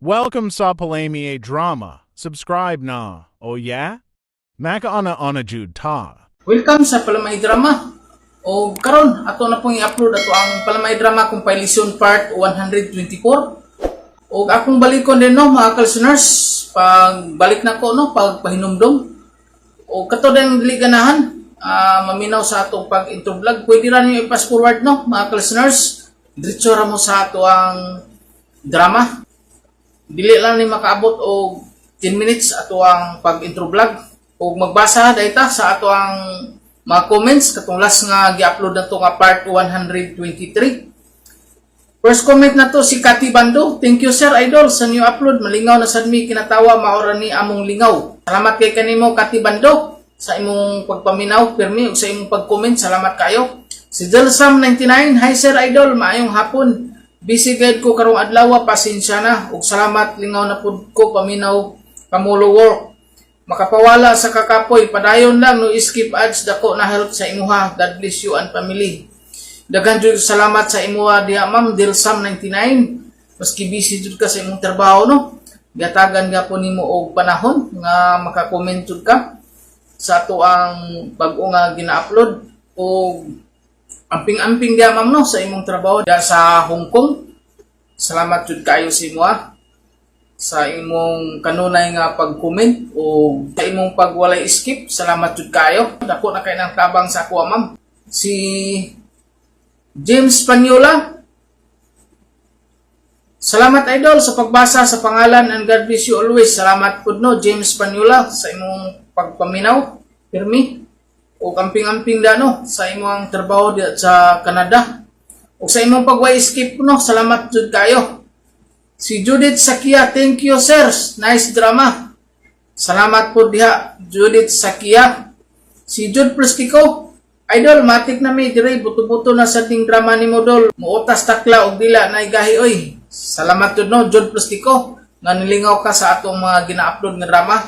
Welcome sa Palami Drama. Subscribe na. Oh yeah? Makauna-una jud ta. Welcome sa Palamay Drama. O karon ato na pong i-upload ato ang Palamay Drama Compilation Part 124. O akong balikon din, no, mga listeners, pag balik na ko, no, pag pahinumdom. O kato din dili ganahan maminaw sa atong pag intro vlog. Pwede ra ninyo i-fast forward, no, mga listeners. Diretso ra mo sa ato ang drama. Dili lang ni makaabot og 10 minutes ato ang pag intro vlog. Og magbasa dayta sa ato ang mga comments katong last nga gi-upload nato nga part 123. First comment na to si Kati Bando. "Thank you, sir idol, sa new upload. Malingaw na sad mi kinatawa, maora ni among lingaw." Salamat kay kanimo, Kati Bando, sa imong pagpaminaw pirmi ug sa imong pag-comment. Salamat kayo. Si Delsam 99, "Hi sir idol, maayong hapon. Busy gud ko karong adlaw, pasensya na. Ug salamat, lingaw na pud ko paminaw kamulo work. Makapawala sa kakapoy, padayon lang, no skip ads, dako na help sa imuha. God bless you and family." Daghan jud salamat sa imuha diha, Ma'am Dilsam 99. Maski busy jud ka sa imong trabaho, no, gatagan gapon nimo og panahon nga maka-comment jud ka sa ato ang bag-o nga gina-upload og amping-amping diha, ma'am, no, sa imong trabaho diha sa Hong Kong. Salamat jud kayo sa imuha sa imong kanunay nga pag-comment o sa imong pagwalay skip. Salamat jud kayo. Dako na kay ng tabang sa ako, ma'am. Si James Panyola, "Salamat idol sa pagbasa sa pangalan and God bless you always." Salamat pud, no, James Panyola, sa imong pagpaminaw pirmi o amping-amping da, no, sa imong trabaho diha sa Canada. O sa imong pagway skip, no, salamat jud kayo. Si Judith Sakia, "Thank you sir, nice drama." Salamat po diha, Judith Sakia. Si Jude Plastico, "Idol, matik na mi dire, buto-buto na sa ting drama ni Modol. Muutas takla og dila na igahi oy." Salamat jud, no, Jude Plastico, nga nilingaw ka sa atong mga gina-upload nga drama.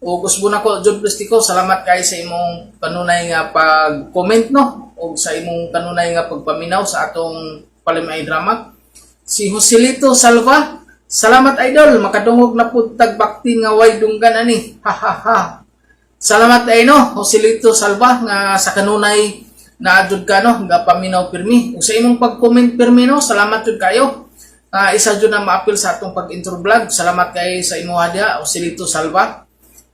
O gusbo na ko, Jude Plastico, salamat kay sa imong kanunay nga pag-comment, no, o sa imong kanunay nga pagpaminaw sa atong Palimay Drama. Si Joselito Salva, "Salamat idol, makadungog na pud tag bakti nga way dunggan ani. Ha ha ha." Salamat ay, no, Joselito Salva, nga sa kanunay na jud ka, no, nga paminaw pirmi. Ug sa imong pag-comment pirmi, no, salamat jud kayo. Isa jud na maapil sa atong pag-intro vlog. Salamat kay sa imuha diha, Joselito Salva.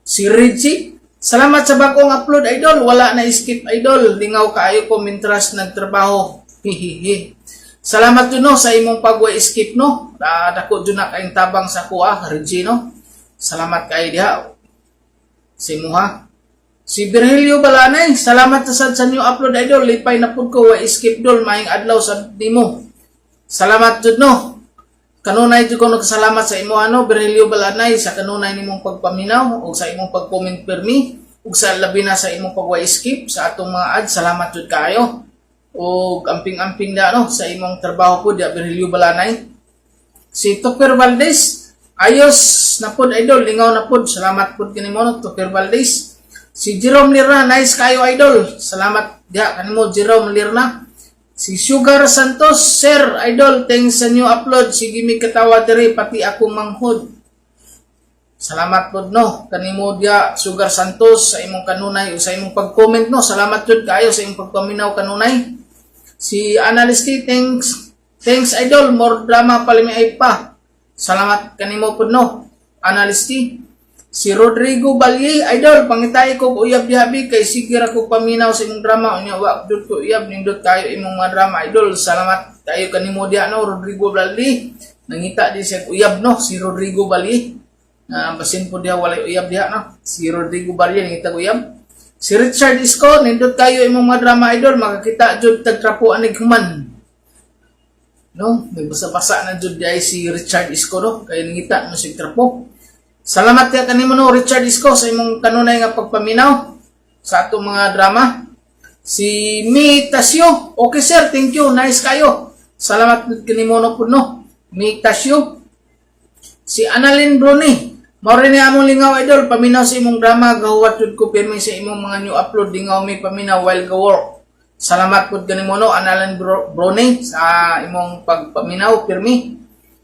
Si Reggie, "Salamat sa bagong upload idol. Wala na skip idol. Lingaw kaayo ko mintras nagtrabaho. Hihihi." Salamat jud, no, sa imong pagwa skip, no. Dako jud na kayong tabang sa kuha, Reggie, no. Salamat kay diha sa imuha. Si Virgilio Balanay, "Salamat sa new upload idol. Lipay na pud ko, wa skip dol, maayong adlaw sa nimo." Salamat jud, no. Kanunay jud ko nagkasalamat sa imo ano, Virgilio Balanay, sa kanunay nimong pagpaminaw ug sa imong pag-comment pirmi ug sa labi na sa imong pagwa skip sa atong mga ads. Salamat jud kaayo. Ug amping-amping na, no, sa imong trabaho po diha, Virgilio Balanay. Si Tucker Valdez, "Ayos na pod idol, lingaw na pod." Salamat pod kanimo, no, Tucker Valdez. Si Jerome Lirna, "Nice kayo idol." Salamat diha kanimo, Jerome Lirna. Si Sugar Santos, "Sir, idol, thanks sa new upload. Sige mi katawa diri, pati ako manghod." Salamat pod, no, kanimo diha, Sugar Santos, sa imong kanunay o sa imong pag-comment, no. Salamat jud kaayo sa imong pagpaminaw kanunay. Si Analyst, "Thanks. Thanks idol, more drama palimi ay pa." Salamat kanimo pud, no, Analyst. Si Rodrigo Balye, "Idol, pangitay ko og uyab diha bi kay sige ra ko paminaw sa imong drama unya wa jud ko uyab, nindot kayo imong mga drama idol." Salamat kayo kanimo diha, no, Rodrigo Balye. Nangita di siya uyab, no, si Rodrigo Balye. Na basin po diha walay uyab diha, no. Si Rodrigo Balye nangita og uyab. Si Richard Isko, "Nindot kayo imong mga drama idol, makakita jud tagtrapo anig human." No, nagbasa-basa na jud diay si Richard Isko, no, kay nangita mo sig trapo. Salamat kay kanimo, no, Richard Isko, sa imong kanunay nga pagpaminaw sa atong mga drama. Si Mi Tasio, "Okay sir, thank you, nice kayo." Salamat kanimo, no, pud, no, Mi Tasio. Si Annalyn Bruni, "Mao ni among lingaw idol, paminaw sa imong drama, gahuwat jud ko pirmi sa imong mga new upload, lingaw mi paminaw while go work." Salamat pud kanimo, no, Annalyn Bruni, sa imong pagpaminaw pirmi.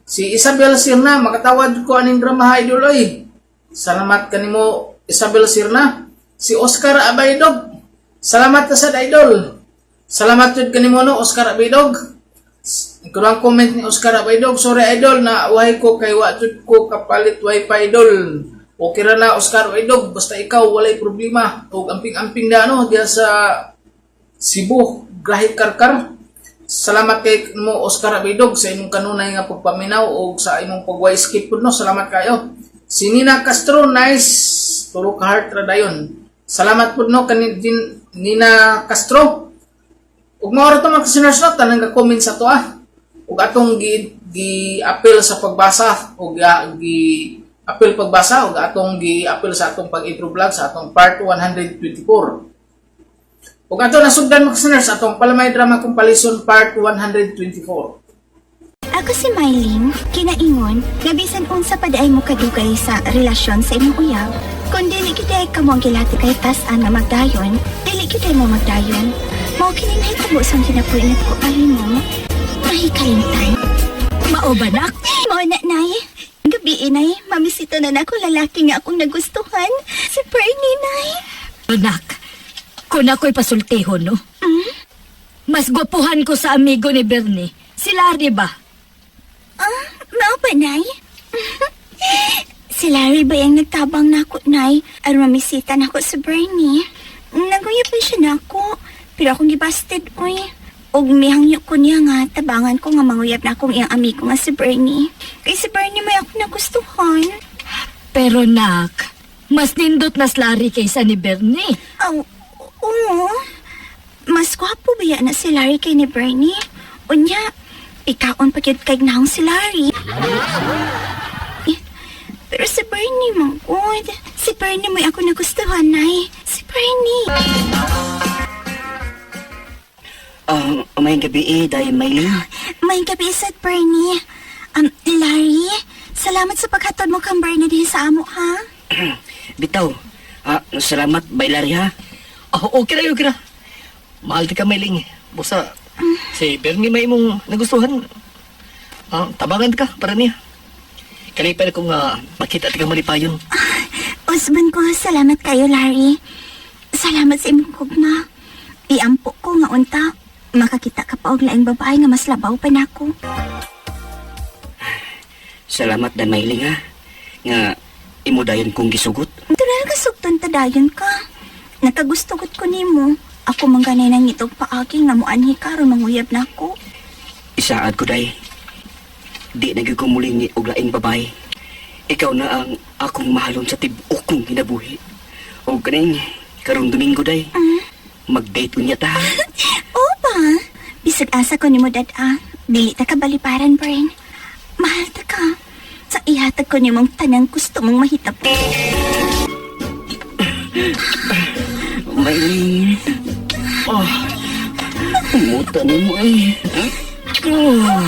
Si Isabel Sirna, makatawad ko aning drama ha, idol oy. Salamat kanimo, Isabel Sirna. Si Oscar Abaydog. Salamat na sad, idol. Salamat jud kanimo no, Oscar Abaydog. Kulang comment ni Oscar Abaydog. Sorry, idol, na wahay ko kay wa jud ko kapalit wifi, idol. Okay ra na, Oscar Abaydog, basta ikaw walay problema. Og amping-amping na no diya sa Cebu, Grahe Karkar. Salamat kay mo, Oscar Abaydog, sa imong kanunay nga pagpaminaw o sa imong pagway skip pud no. Salamat kayo. Si Nina Castro, nice. Tulo ka heart ra dayon. Salamat pud no kani din Nina Castro. Ug mao ra to, mga listeners no, tanang ka-comment sa to ah. Ug atong gi gi-appeal sa pagbasa ug gi appeal pagbasa ug atong gi-appeal sa atong pag-intro vlog sa atong part 124. Ug ato nasugdan, mga listeners, atong Palamay Drama Compilation part 124. Ako si Mylene, kinaingon, nga bisan unsa pa diay mo kadugay sa relasyon sa imong uyab, kung dili gyud ay kamo ang gilati kay tas-an nga magdayon, dili gyud ay mo magdayon. Mao kini nahitabo sa kinabuhi nako mo, mahikalimtan. Mao ba, nak? Mao na, Nay. Gabi, Nay, mamisita na nako lalaki nga akong nagustuhan, si Bernie, Nay. Nak, kung ako'y pasultihon, no? Mas gwapuhan ko sa amigo ni Bernie. Si Larry ba? Ah, mao ba, Nay? Si Larry ba yung nagtabang nako, Nay? Aron mamisita nako si Bernie. Naguyab pa siya nako. Pero akong gibasted, uy. Og mihangyo ko niya nga, tabangan ko nga manguyab na akong iyang amigo nga si Bernie. Kay si Bernie may ako nagustuhan. Pero nak, mas nindot na si Larry kaysa ni Bernie. Aw, oo. Mas gwapo ba yan na si Larry kay ni Bernie? Unya, ikaon pa gyud kay naong si Larry. Eh, pero si Bernie, man god. Si Bernie may ako nagustuhan, Nay. Si Bernie. Ah, may gabi eh, dahil Maylin. May gabi sad, Bernie. Larry, salamat sa paghatod mo kang Bernie din sa amo, ha? Bitaw. Ah, salamat, Bailari ha. Oh, okay ra, okay ra. Mahal ti ka, Mailing. Busa, si Bernie may imong nagustuhan. Ah, tabangan ka para niya. Kalipay ko nga makita ti ka malipayon. Usban ko, salamat kayo, Larry. Salamat sa imong gugma. Iampo ko nga unta. Makakita ka pa og laing babae nga mas labaw pa nako. Salamat dan Maylin ha. Nga imo dayon kong gisugot. Natural ka sugton ta dayon ka. Nakagusto gud ko nimo. Ako man ganay nang itog paagi nga moanhi ka aron manguyab nako. Isaad ko day. Di na gyud ko mulingi og laing babae. Ikaw na ang akong mahalon sa tib-ok kong kinabuhi. Og kaning karong Domingo day. Mag-date unya ta. Oo ba? Bisag asa ko nimo dad-a. Dili ta ka baliparan, Bern. Mahal ta ka. Sa ihatag ko nimong tanang gusto mong mahitabo. Maylin. Oh. Umuta nimo eh. Oh.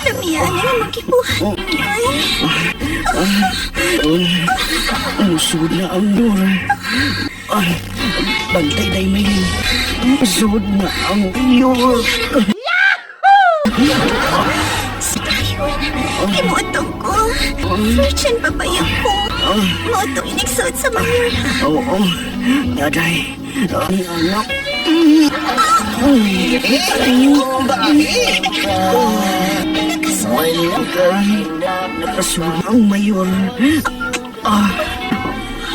Lamian na naman gibuhat. Ay, Musud na ang door. Ay, bantay day, Maylin. Musud na ang door. Sayon. Kimuotong ko. Virgin babae ako. Maotong inigsuot sa mayor. Oo, daday. Ni anak. Wala ka. Nakasud ang mayor. Ah,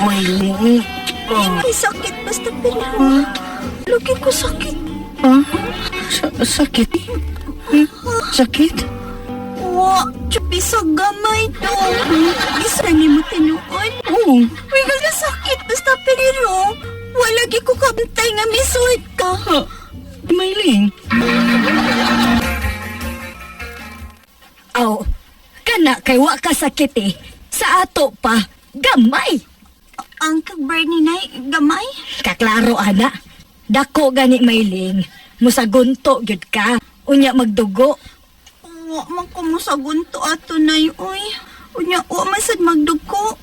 Maylin. Ah, Ay, sakit basta pero. Lagi ko sakit. ah, sakit? Hmm? Sakit? Wa, chupi sa gamay to. Isa ni mo tinuod. Oo. Uy, kasi sakit basta pero. Wala gi ko kabantay nga misuot ka. Ah, Maylin. Aw, kana kay wa ka sakit eh. Sa ato pa, gamay. Ang kag Bernie nay, gamay. Kaklaro ana. Dako gani, Mayling. Musagunto gyud ka. Unya magdugo. Wa man ko mo sa gunto ato nay, uy. Unya, wa man sad magdugo.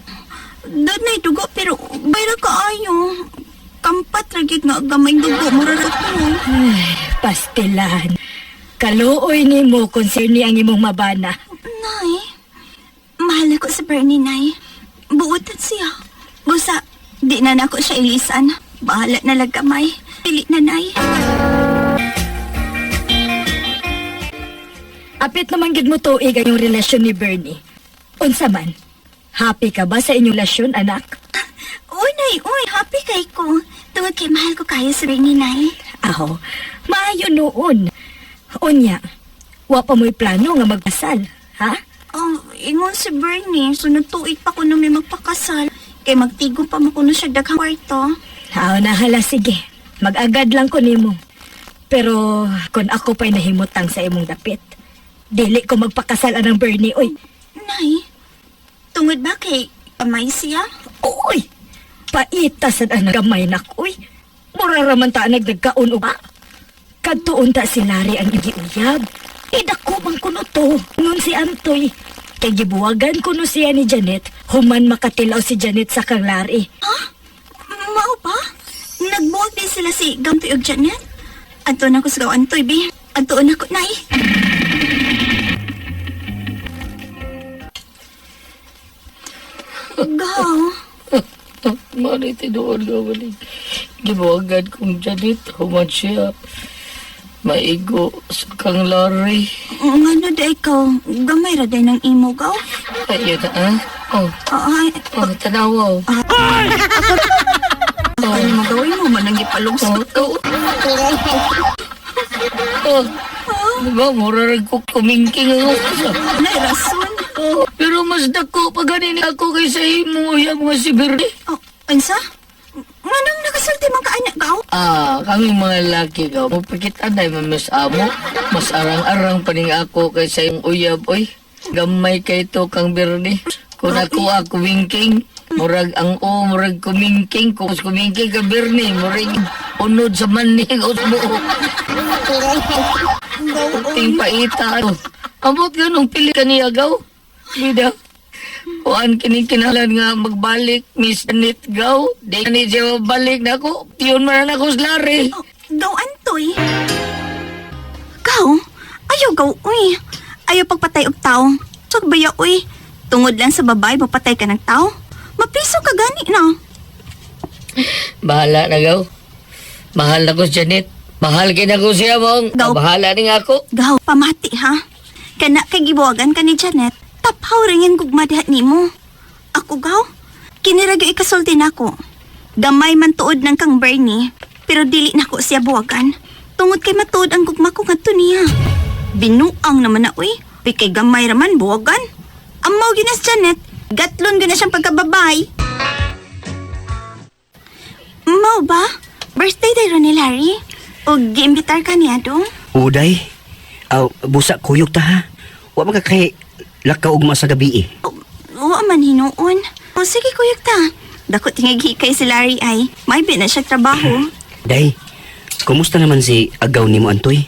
Doon nay dugo pero bayra kaayo. Kampat ra gyud nga gamay dugo mura ra ko. Ay, pastilan. Kaluoy nimo kung sino ang imong mabana. Nay, mahal na ko si Bernie, Nay. Buotan siya. Busa, di na nako siya ilisan. Bahala na lang gamay. Pili na, Nay. Apit naman gid mo tuig ang iyong relasyon ni Bernie. Unsa man? Happy ka ba sa inyong relasyon, anak? Uy, Nay, uy, happy kay ko. Tungod kay mahal ko kayo si Bernie, Nay. Aho, maayo noon. Unya, wa pa mo'y plano nga magkasal, ha? Oh, ingon si Bernie, sunod tuig pa ko nung may magpakasal. Kay magtigom pa mo kuno siya daghang kwarto. Aw, nahala, sige. Mag-agad lang ko nimo. Pero kung ako pa'y nahimutang sa imong dapit, dili ko magpakasal anang Bernie, oy. Nay, tungod ba kay kamay siya? Oy! Paita sa anang gamay nak, oy. Mura raman ta nagdagkaon o ba? Kadtuon ta si Larry ang igiuyab. Idako man kuno to. Ngun si Antoy. Kay gibuwagan kuno siya ni Janet, human makatilaw si Janet sa kang Larry. Mao ba? Nagbuwag din sila si Gamtoy og Janet? Adto na ko sa gaw Antoy, bi. Adto na ko, Nay. Gaw. Mali tinuod nga maling. Gibuwagan kong Janet, human siya. Maigo sa kang Larry. Ngano da ikaw? Gamay ra day ng imo, gaw? Ayun na, ah. Oh, Ay, oh, tanawa, oh. ay, mo gawin mo man ang gipalungsod. Oh, oh. Oh, diba, mura rin ko kumingking ako. Nay, rason. Oh, pero mas dako pa ganin ako kaysa imo, uyab nga si Bernie. Oh, unsa? Nganong nakasulti man ka anak, gaw? Ah, kami mga laki ka. Mupakita na mas amo. Mas arang-arang paning ako kaysa yung uyab, oy. Gamay kay to kang Bernie. Kung ako ako winking, murag ang o, murag kumingking. Kung kumingking ka Bernie, murag unod sa maning o sa buo. Ting paita. Ano. Amot ganong pili ka niya, gaw. Bida. Kuan kini kinalan nga magbalik Miss Janet gaw. Di ni siya mabalik na ako. Tiyon man na ako sa lari. Oh, gaw Antoy. Gaw? Ayaw gaw, uy. Ayaw pagpatay og tao. Sagbaya, uy. Tungod lang sa babae, mapatay ka ng tao. Mapiso ka gani na. Bahala na gaw. Mahal na ko si Janet. Mahal kay na ko siya mong. Gaw. Bahala ni nga ako. Gaw, pamati ha. Kana kay gibuwagan ka ni Janet, taphaw rin yung gugma diha nimo. Ako gaw, kiniragyo ikasulti nako. Gamay man tuod ng kang Bernie, pero dili nako siya buwagan. Tungod kay matuod ang gugma ko ngadto niya. Binuang naman na uy, pikay gamay raman buwagan. Amaw gyud na si Janet, gatlon gyud na siyang pagkababay. Mao ba? Birthday day ron ni Larry? O giimbitar ka niya dong? Uday, aw, busa kuyog ta ha. Wa man ka kay lakaw ugma sa gabi eh. Wa man hinuon. O sige kuyog ta. Dako tingagi kay si Larry ay. May na siya trabaho. Day, kumusta naman si agaw nimo Antoy?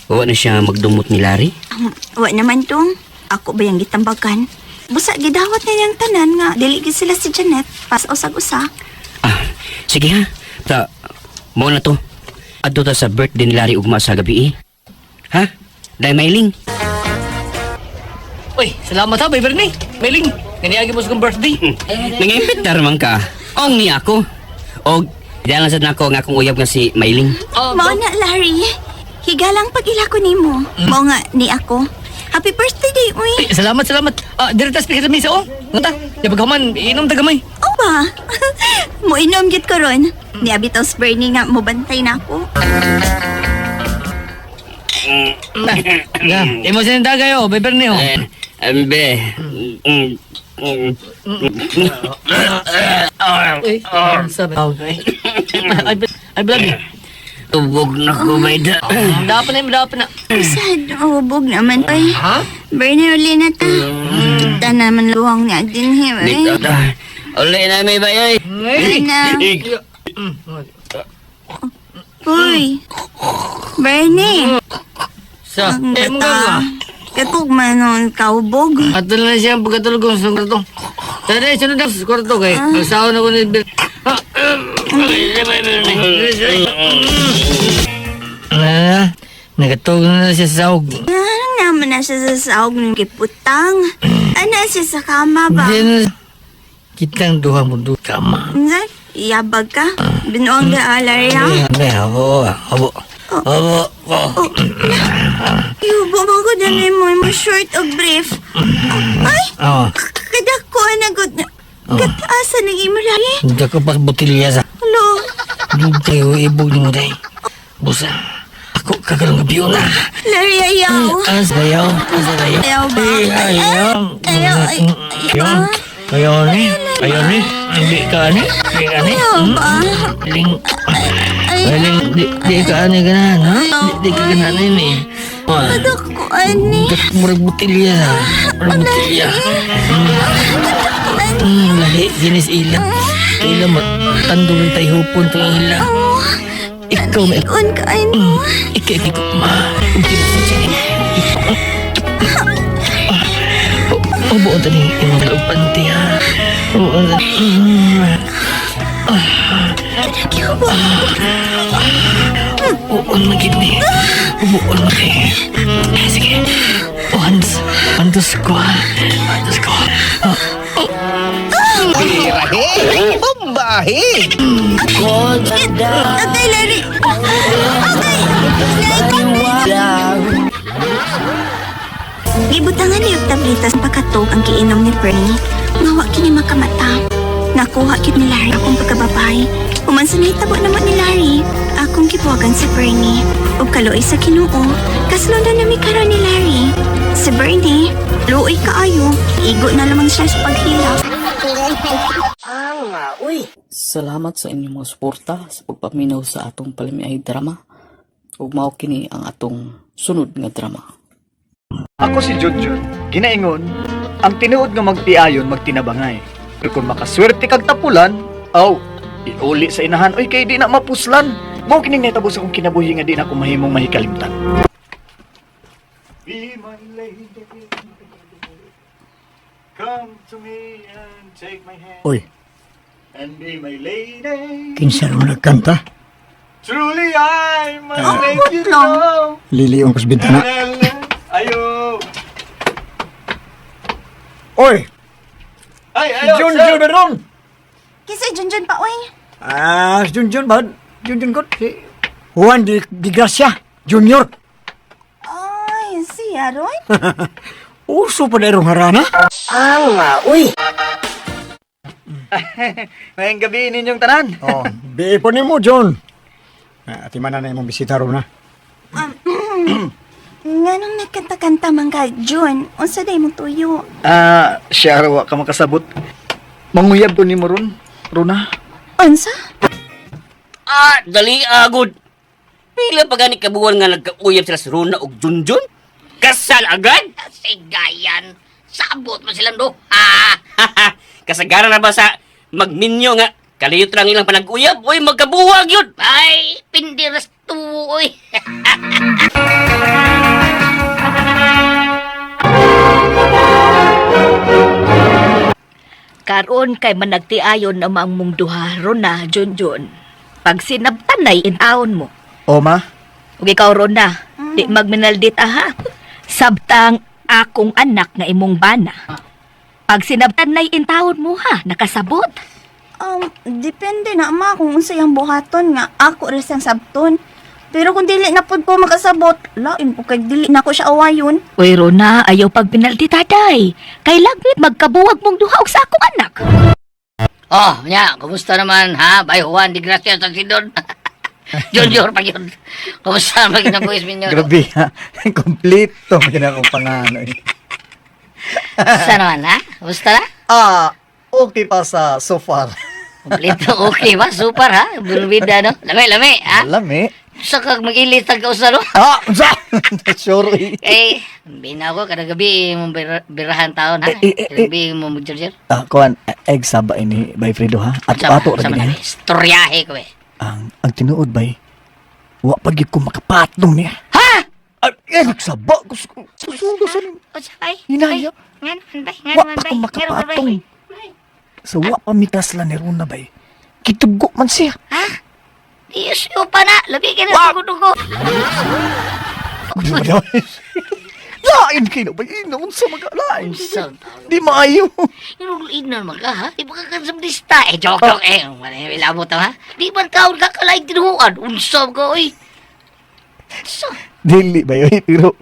Wa na siya magdumot ni Larry? Wa naman tong. Ako ba yung gitambagan? Busa gidawat na niyang tanan nga dili gid sila si Janet pas usag-usa. Ah, sige ha. Ta, mo na to. Adto ta sa birthday ni Larry ugma sa gabi eh. Ha? Day Mailing. Uy, salamat ha, Bay Bernie. Meling, naniagi mo sa kong birthday. Nangimbitar man ka. Ong ni ako. Og dalan sad nako nga akong uyab nga si Mailing. Oh, Mao na Larry. Higalang pag-ila ko nimo. Mao nga ni ako. Happy birthday day uy. Ay, salamat, salamat. Ah, diri tas pikit sa oh. Ngata, di pagkaman, inom ta gamay. O ba? Moinom gid ko ron. Niabitaw si Bernie nga mobantay na ako. Nga, imo sinta kayo, Bay Bernie oh. Eh, ambe. Mm, mm. Uy, sabi. Okay. Ay, ay, blood. Tubog na ko bayda. Dapat na, dapat na. Sad, hubog naman oy. Ha? Bernie uli na ta. Kita naman luwang niya din eh. Dito ta. Uli na may bayoy. Uli na. Uy. Bernie. Sa, Ang eh, mga gata. nga. Katugma nun, kaubog. Ato na siya ang pagkatulog sa kwarto. Tara, sunod na sa kwarto kay. Magsawa na ko ni Bill. Ah, Nakatulog na siya sa sahog. Ano naman na siya sa sahog ng giputang. Ana siya sa kama ba? Diyan na. Kitang duha mo do kama. Unsa? Iyabag ka? Binuang ga Larry ha? Ay, abo, abo. Abo, oh. Yubo man ko na mo mo short og brief. Ay, Oh, kadako na gud. Kataasa ng imo Larry. hindi ko pas botilya sa. Hello. Dugay ko ibog ni mo day. Busa, ako kakarong gabi na. Larry ayaw. Ang sayaw, ang sayaw. Ayaw ba? Ay, ayaw. Ayaw, ay, Ayaw. Ayaw ni. Ayaw ni. Hindi ka ni. Hindi ka ni. Ayaw ba? Ling. Ay, Ling, di ka ani ganan, ha? Di ka ganan ini. kadako ani. Murag botilya na. Murag botilya. Lahi, ginis ila. Ila, matandong tayo hupon itong ila. Ikaw, may Un ka ano? Ikaw, ikaw, ma. Ugin sa tiyan. Ubuon tani imong loob panty, ha? Ubuon tani. Kadako. Ubuon magid ni. Ubuon magid. Sige. Once. Antos ko, ha? Antos ko. Agay Larry. Agay. Larry. Gibutangan ni og tableta sa pagkatog ang giinom ni Bernie. Nga wa kini makamata. Nakuha kid ni Larry akong pagkababay. Human sa nahitabo naman ni Larry, akong gibuwagan si Bernie. Ug kaluoy sa Ginoo, kaslon na nami karon ni Larry. Si Bernie, luoy kaayo, igo na lamang siya sa paghilak. Salamat sa inyong mga suporta sa pagpaminaw sa atong palamiay drama. Ug mao kini ang atong sunod nga drama. Ako si Junjun, ginaingon, ang tinuod nga magtiayon magtinabangay. Pero kung makaswerte kag tapulan, aw, iuli sa inahan, oy kay di na mapuslan. Mao kining nahitabo sa akong kinabuhi nga di na ako mahimong mahikalimtan. Be my lady. Come to me and take my hand. Uy. And be my lady. Kinsa ro nagkanta? Truly I must make you know. Liliong kus bintana. Ayo. Oy, Ay, ayo. Junjun ba ron? Kisa Junjun pa oy. Ah, si Junjun ba? Junjun ko. Si Juan Di, Di Gracia Junior. Ay, siya ron? Uso pa na irong harana. Ngayong gabi ninyong tanan. Oh, biipon nimo, John. Ah, ati man na imong bisita ron na. Nganong nagkanta-kanta man ka, Jun? Unsa day mong tuyo? Ah, siya raw ka makasabot. Manguyab ko ni mo ron, Rona. Unsa? Ah, dali agod. Pila pa gani kabuan nga nagkauyab sila sa Rona og Junjun? Kasal agad? Sigayan. Sabot man silang duha. Kasagaran na ba sa magminyo nga kaliyot lang ilang panag-uyab? Uy, magkabuwag yun! Ay, pindiras tuoy. Karon kay managtiayon na ang mong duha Rona, Junjun. Pag sinabtanay intaon mo. O, ma? Ug ikaw Rona, di magminaldit aha. Sabtang akong anak nga imong bana. Pag sinabtanay intawon mo ha, nakasabot. Depende na ma kung unsa yang buhaton nga ako ra siyang sabton. Pero kung dili na pud ko makasabot, lain po kay dili na ko siya awayon. Uy Rona, ayaw pag pinaldi taday. Kay lagmit magkabuwag mong duha og sa akong anak. Oh, nya, kumusta naman ha? Bay Juan di Gracia sa Sidon. Junior pa yun. Kumusta naman ginabuhis ninyo? Grabe ha. Kompleto man akong pangano. eh. Kumusta naman ha? Kumusta na? Ah, okay pa sa so far. Kompleto okay ba? Super ha? Burbida no? Lami, lami ha? Lami. Sa kag mag-ilit ang kausa no? Ah, unsa? Sure. eh. Eh, bina ko kada gabi mong birahan taon ha. Eh, eh, eh, Kada gabi mo mag-jurjur. Ah, kuan, egg saba ini bay Fredo ha. Ato-ato ra Sama gid na, ha. Istoryahe ko eh. Ang tinuod bay. Wa pa gyud ko makapatong niya. Ha? Ah, eh, nagsaba ko susugo sa ning Unsa ay? Hinaya. Nga naman bay? Nga Wa naman pa bay? ko Nga naman bay? makapatong. Sa wa pa mitasla ni Rona bay. Kitugo man siya. Ha? Diyos yo pa na. Labi ka na sa dugo. La, Lain kay na ba? Ina, unsa maga lain. Unsa? Di maayo. Inuliin na naman ka, ha? Di ba ka kansabdista? Eh, joke, joke, eh. Wala mo ta, ha? Di man taon ka kalaing tinuhuan. Unsa ka, oy. Unsa? Dili ba yun? Pero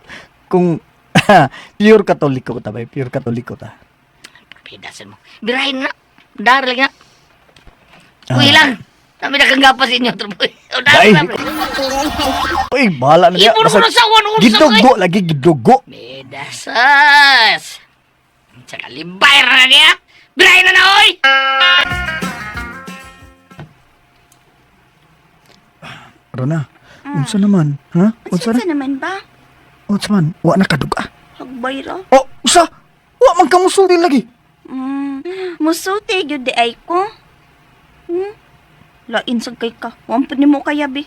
kung pure katoliko ta ba? Pure katoliko ta. Pidasan mo. Birahin na. Dar lang na. Uy lang. Kami nakanggapas inyo, tropo. O, dar Ay. lang. Uy, bahala na niya. Imo na sa wan, unsa Gidugo lagi, gidugo. Medasas! Tsaka libay na niya! Birahin na na, oy! Rona, unsa naman? Ha? Unsa Unsa na? naman ba? Unsa man? Wa na kaduga. Hagbay ra. Oh, usa! Wa man kamusulti lagi. Musulti gyud di ay ko. Hmm? Lain sad kay ka. Wa pud nimo kayabi.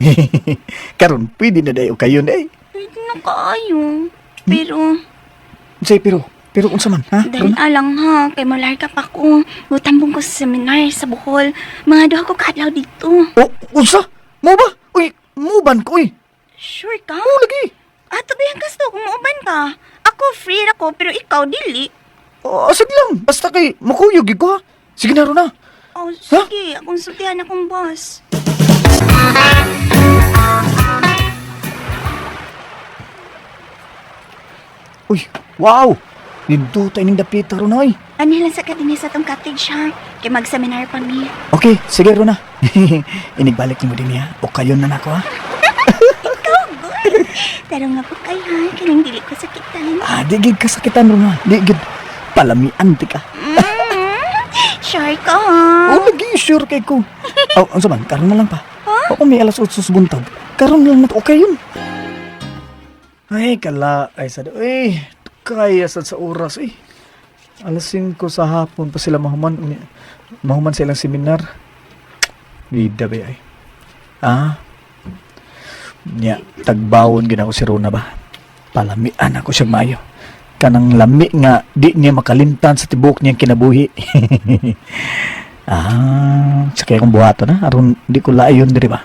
Karon pwede na dayo kayo na eh. Pwede na kaayo. Pero Unsay pero pero unsa man ha? dahil Rona? alang ha, kay malarga pa ko. Mutambong ko sa seminar sa Bohol. Mga duha ko kaadlaw dito. Oh, unsa? Mo ba? Uy, muban ko uy. Sure ka? Mo lagi. Ato ba yung gasto kung muuban ka? Ako free ra ko pero ikaw dili. Oh, asag lang. Basta kay makuyog gyud ko ha. Sige na Rona. Oh, sige, akong sultihan akong boss. Uy, wow. Nindot ining dapita Rona oy. Ani lang sa kadini sa tong cottage ha. Kay mag-seminar pa mi. Okay, sige Rona. Inigbalik nimo din niya. O kayo na nako ha. Ikaw, good. Pero nga po kay ha, kanang dili ko sakitan. Ah, di gid kasakitan Rona. Di gid palamian ti ka. Sure ka ha. Oh, lagi sure kay ko. Oh, unsa man? Karon na lang pa. Ako may alas 8 sa buntag. Karon lang na okay yun. Ay, kala. Ay, sad. Ay, kaya sad sa oras. Eh. Alas 5 sa hapon pa sila mahuman. Mahuman sa ilang seminar. Bida ba ay? Ah? Nya, tagbawon gina ko si Rona ba? Palamian ako siya maayo. Kanang lami nga, di niya makalimtan sa tibok niyang kinabuhi. Ah, sakay akong buhaton ha. Aron di ko layon diri ba.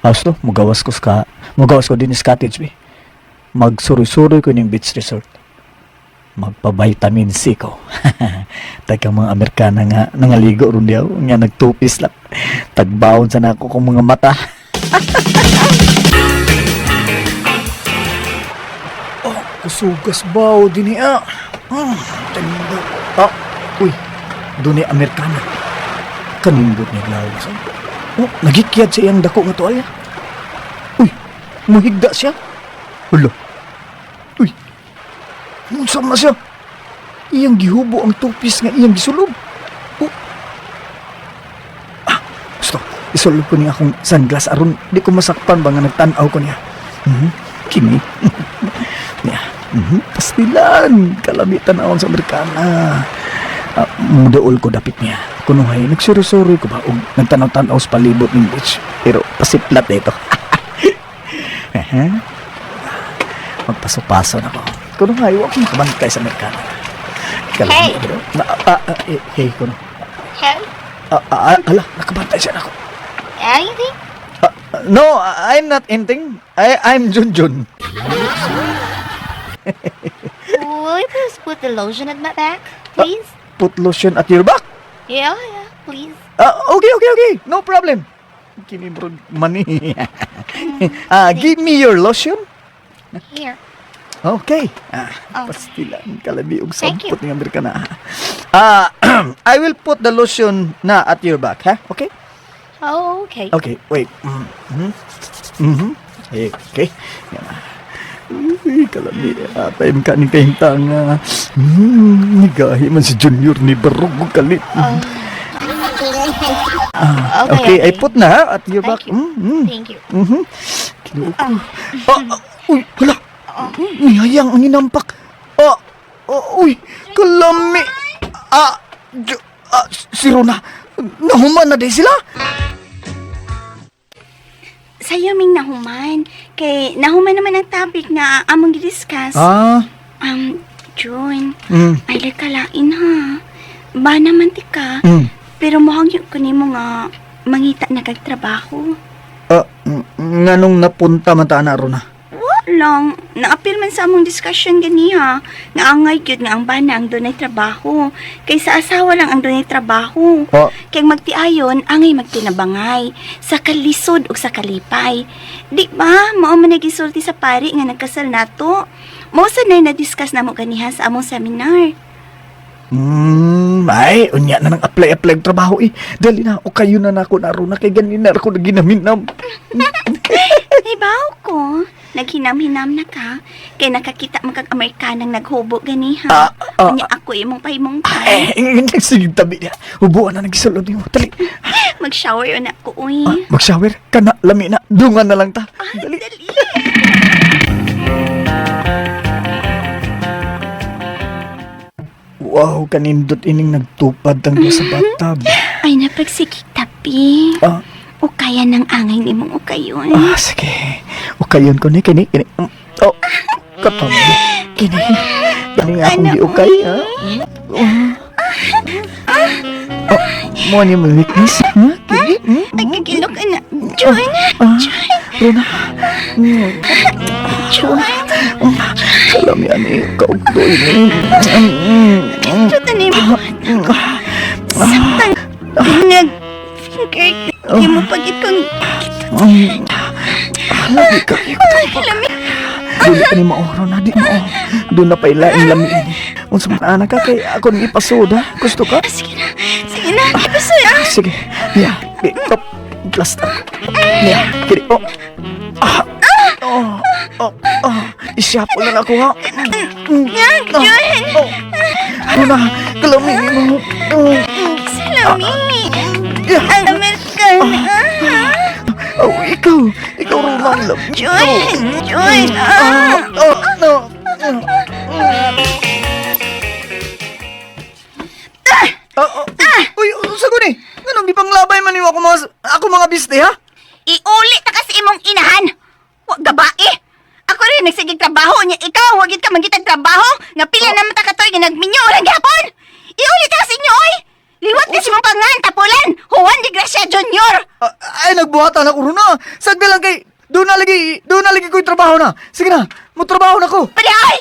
House to, mugawas ko sa mugawas ko din sa cottage bi. Magsuroy-suroy ko ning beach resort. Magpa-vitamin C ko. Tagang mga Amerikana nga nangaligo ron diyaw, nga nagtupis lang. Tagbaon sa nako kong mga mata. Oh, kusugas baw din niya. Tanda. Ah, uy, doon ni Amerikana. Kanindot niya glawas. Oh, nagikyad sa iyang dako nga tuwalya. Uy, muhigda siya. Hulo. Uy, unsa man siya? Iyang gihubo ang tupis nga iyang gisulob. Oh. Ah, gusto. Isulob ko niya akong sunglass aron di ko masakpan ba nga nagtan-aw ko niya. Kini. Niya. Pastilan. Kalamitan awon sa Amerikana. Ah, mudaol ko dapit niya. Kunuhay, nagsuro-suro ko ba og nagtanaw-tanaw sa palibot ng beach. Pero pasiplat na ito. Aha. Magpaso-paso na ko. Kunuhay, wa ko makabantay sa Amerikana. Hey! Kalami, bro. Na, eh, hey, kuno. Hey, Ala, nakabantay siya nako. anything? No, I'm not anything. I'm Junjun. Will you please put the lotion at my back, please? Put lotion at your back. Yeah, yeah, please. Ah, okay. No problem. Kini bro, money. Give me your lotion. Here. Okay. Ah, Oh. pastilan kalabi og Thank you. sampot ng Amerikana. Ah, I will put the lotion na at your back, ha? Okay? Oh, okay. Okay, wait. Mhm. Eh, okay. Yan. Uy, kalami. Atay ka ni kahintang. Nigahi man si Junior ni Barog kalit. Ah, Okay, okay, I put na ha, at your back. Thank you. Thank you. Kinuo ko. Ah, uy, hala. Nihayang ang inampak. Ah, uy, kalami. Ah, si Rona. Nahuman na di sila. Sayo ming nahuman. Kay nahuman naman ang topic nga among gidiscuss. Ah, June, ay kalain ha. Ba naman ti ka, pero mohangyo ko nimo nga mangita na kag trabaho. Ah, nganong napunta man ta na Rona? Wa lang. Naapil man sa among discussion ganiha. Nga angay gyud nga ang bana ang dunay trabaho. Kaysa asawa lang ang dunay trabaho. Oh. Kay magtiayon, angay magtinabangay. Sa kalisod ug sa kalipay. Di ba, mao man nagisulti sa pari nga nagkasal nato. Mao sa nay na-discuss namo ganiha sa among seminar. Ay, unya na nang apply-apply og trabaho eh. Dali na, o kayo na nako naroon na kay ganin na ako naginaminam. Ibaw ko. Naghinam-hinam na ka. Kay nakakita mo kag Amerikanang naghubo ganiha. Ah, Unya ako imong pahimungkay. Eh, sige tabi niya. Hubuan na nagisulod nimo. Dali. Mag-shower yun ako, uy. Ah, mag-shower. Kana, lami na. Dungan na lang ta. Dali. Dali. Wow, kanindot ining nagtupad ang sa bathtub. Ay, napagsigig tapi. Ah. O kaya ng angay ni mong ukayon. Ah, sige. O kayon ko ni kini kini. Oh, katambo. Kini. Kini nga akong Ano, giukay, ha? Oh. Oh, mo ni mo weakness, ha? Kini. Ay, kagilo ka na. John! Ah, Rona. John! Alam yan eh, kaugdoy ni. Ito ni mo. Saktan. Nag... Finger. Di mo pagit kong... Lami ka. Lami. Dili ka ni mao, Rona. Di mao. Doon na pa ilaing lami ini. Unsa man ana ka kay ako ni ipasoda. Gusto ka? Sige na. Sige na. Gusto ah. Sige. Ya, top plaster. Ya, kini. Oh. Ah. Oh. Oh. Oh. Isyapol na ako ha. John! Oh. Rona, kalami ni mo. Oh. Salami! Yeah. Ang Amerikan! Ah. Oh, ikaw. Ikaw, Rona, ang lami. John! John! Ah. Oh, no. Ah, oh. Uy, unsa ko ni? Nganong gipanglabay man nimo ako mga ako mga biste ha? Iuli ta kasi imong inahan. Wa gabae. Ako rin nagsigig trabaho niya. Ikaw, wag gid ka mangitag trabaho. Nga pila naman ta katoy nga nagminyo orang gihapon. Iuli ta kasi inyo oy. Liwat kasi mong pangan tapulan. Juan de Gracia Jr. Ah, ay nagbuhatan ako Rona. Sagda lang kay doon na lagi ko'y trabaho na. Sige na, mo trabaho na ko. Pwede ay!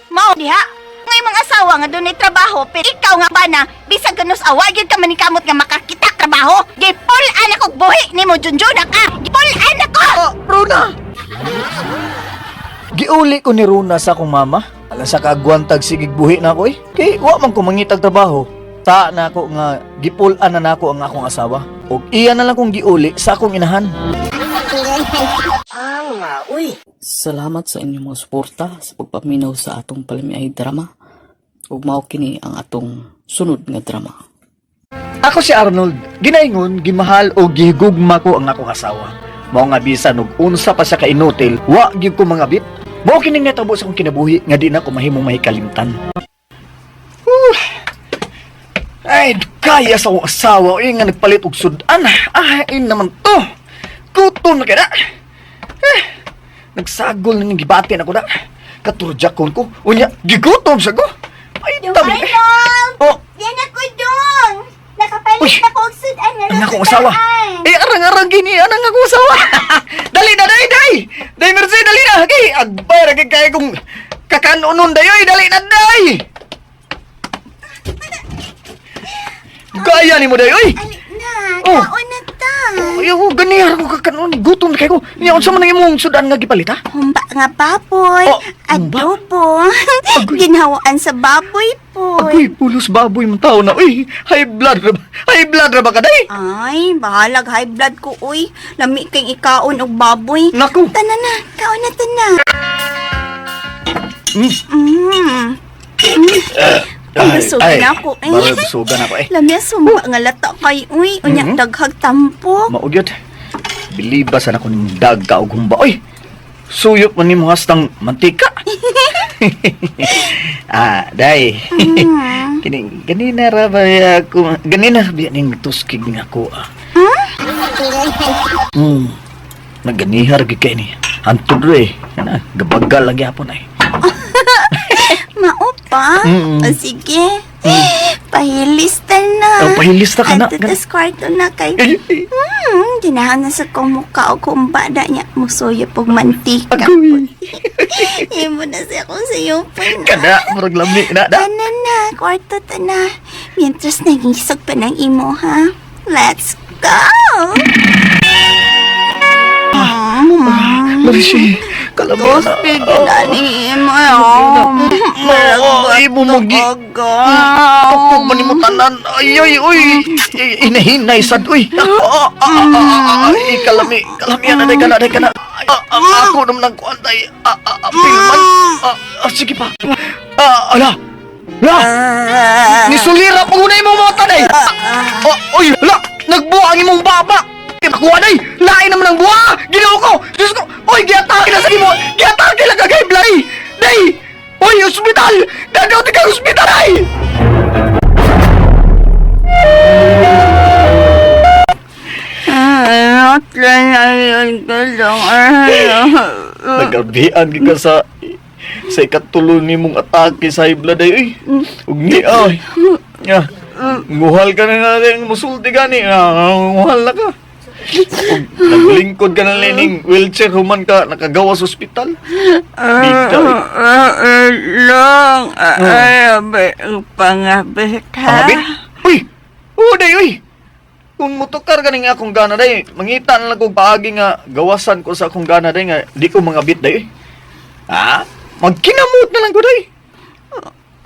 Mao diha. Ngay mga asawa nga dunay trabaho, pero ikaw nga bana, bisag ganus awa gyud ka manikamot nga makakita trabaho. Gipul-an ako buhi nimo Junjun na ka. Gipul-an ako. Ah, Rona! Giuli ko ni Rona sa akong mama. Alam sa kaagwantag sigig buhi na ako eh. Kay wa man ko mangitag trabaho. Ta na ako nga gipul-an na nako ang akong asawa. Og iya na lang kong giuli sa akong inahan. Salamat sa inyong mga suporta sa pagpaminaw sa atong palamiay drama. Ug mao kini ang atong sunod nga drama. Ako si Arnold. Ginaingon, gimahal o gihigugma ko ang akong asawa. Mao nga bisan og unsa pa siya ka inutil, wa gyud ko mangabit. Mao kining natabo sa akong kinabuhi nga di na ko mahimong mahikalimtan. Whew. Ay, kaya sa akong asawa oy nga nagpalit og sudan. Ah, in naman to. Gutom na kay na. Eh, nagsagol na ning gibati na ko na. Katurjakon ko. Unya, gigutom sa ko. Ay, tabi. Arnold! Oh, Yan ako dong! Nakapalit Uy! na ko og sudan nga Ang akong asawa. Eh, arang-arang gini, anang akong asawa. Dali na, dai, dai. Dai, Mercy, dali na. Kay, agbay, ra kay kay kung kakanunon dayoy, dali na, dai. Kaya ni mo dayoy. Ali na, Oh. kaon na ta. Ay, oh, ganihar ko kakanon. Gutom na kay ko. Niya, unsa man ang imong sudan nga gipalit, ha? Humba nga baboy, Oh, humba? adobo, Agoy. ginhawaan sa baboy po. Agoy, pulos baboy man tao na. Uy, high blood ra ba? High blood ra ba ka, day? Ay, bahalag high blood ko, uy. Lami kay ikaon og baboy. Naku. Tana na, kaon na tana. Mm. Mm. Mm. Ay, busog na ako, eh. Baroy, busugan ako, eh. Lami ang sumba nga lata kay, uy. Unya, daghag tampo. Maugyot. Biliba sana ko ning daga og humba. Oy. Suyop man nimo hastang mantika. Ah, day. Kini ganina ra ba ya ako? Ganina ra biya ning tuskig nga ako ah. Naganihar gyud kay ni. Hantod ra eh. Kana gabagal lagi hapon ay. Mao pa? Mm. O, sige. Pahilista na. Oh, pahilista ka na. Adto tas kwarto na kay. Ay, ay. Ginahan na sa kong mukha o kumbada niya. Musuyo pog mantika. Agoy. Imo na siya kung sayupon na. Kana, murag lami na da. Tana na, kwarto ta na. Mientras nangisog pa ng imo, ha? Let's go! Mercy, kalami na. Tospig na ni imo, oh. Oo, imo mo gi. Tukog man nimo tanan. Ay, ay, uy. Inahinay sad, uy. Ako, ah, ah, ah, ah, ay, kalami. Kalami na, day ka na, day ka na. Ay, ah, ah, ako naman ang kuan, day. Ah, ah, ah, pilman. Ah, ah, sige pa. Ah, ala. La! Nisulira pa guna imong mata, day. Ah, ah, uy, la! Nagbuha ang imong baba! Nakuha, day! Lain naman ang buha! Ginoo ko! Diyos ko! Uy, giatake na sa imo! Giatake lang kagay, Blay! Day! Uy, ospital! Dadaw ka ospital, day! Nagabian ka sa ikatulo nimong atake sa high blood ay uy. Ug ni ay. Ya. Nguhal ka na nga rin, musulti gani. Ah, nguhal na ka. Ug naglingkod ka na lining wheelchair human ka nakagawa sa ospital. Bida. eh. Long, ay, pangabit ha? Pangabit? Uy! Oo, day, uy! Kung motukar ka ning akong gana, day, mangita na lang kong paagi nga gawasan ko sa akong gana, day, nga di ko mangabit, day, uy. Ha? Magkinamot na lang ko, day.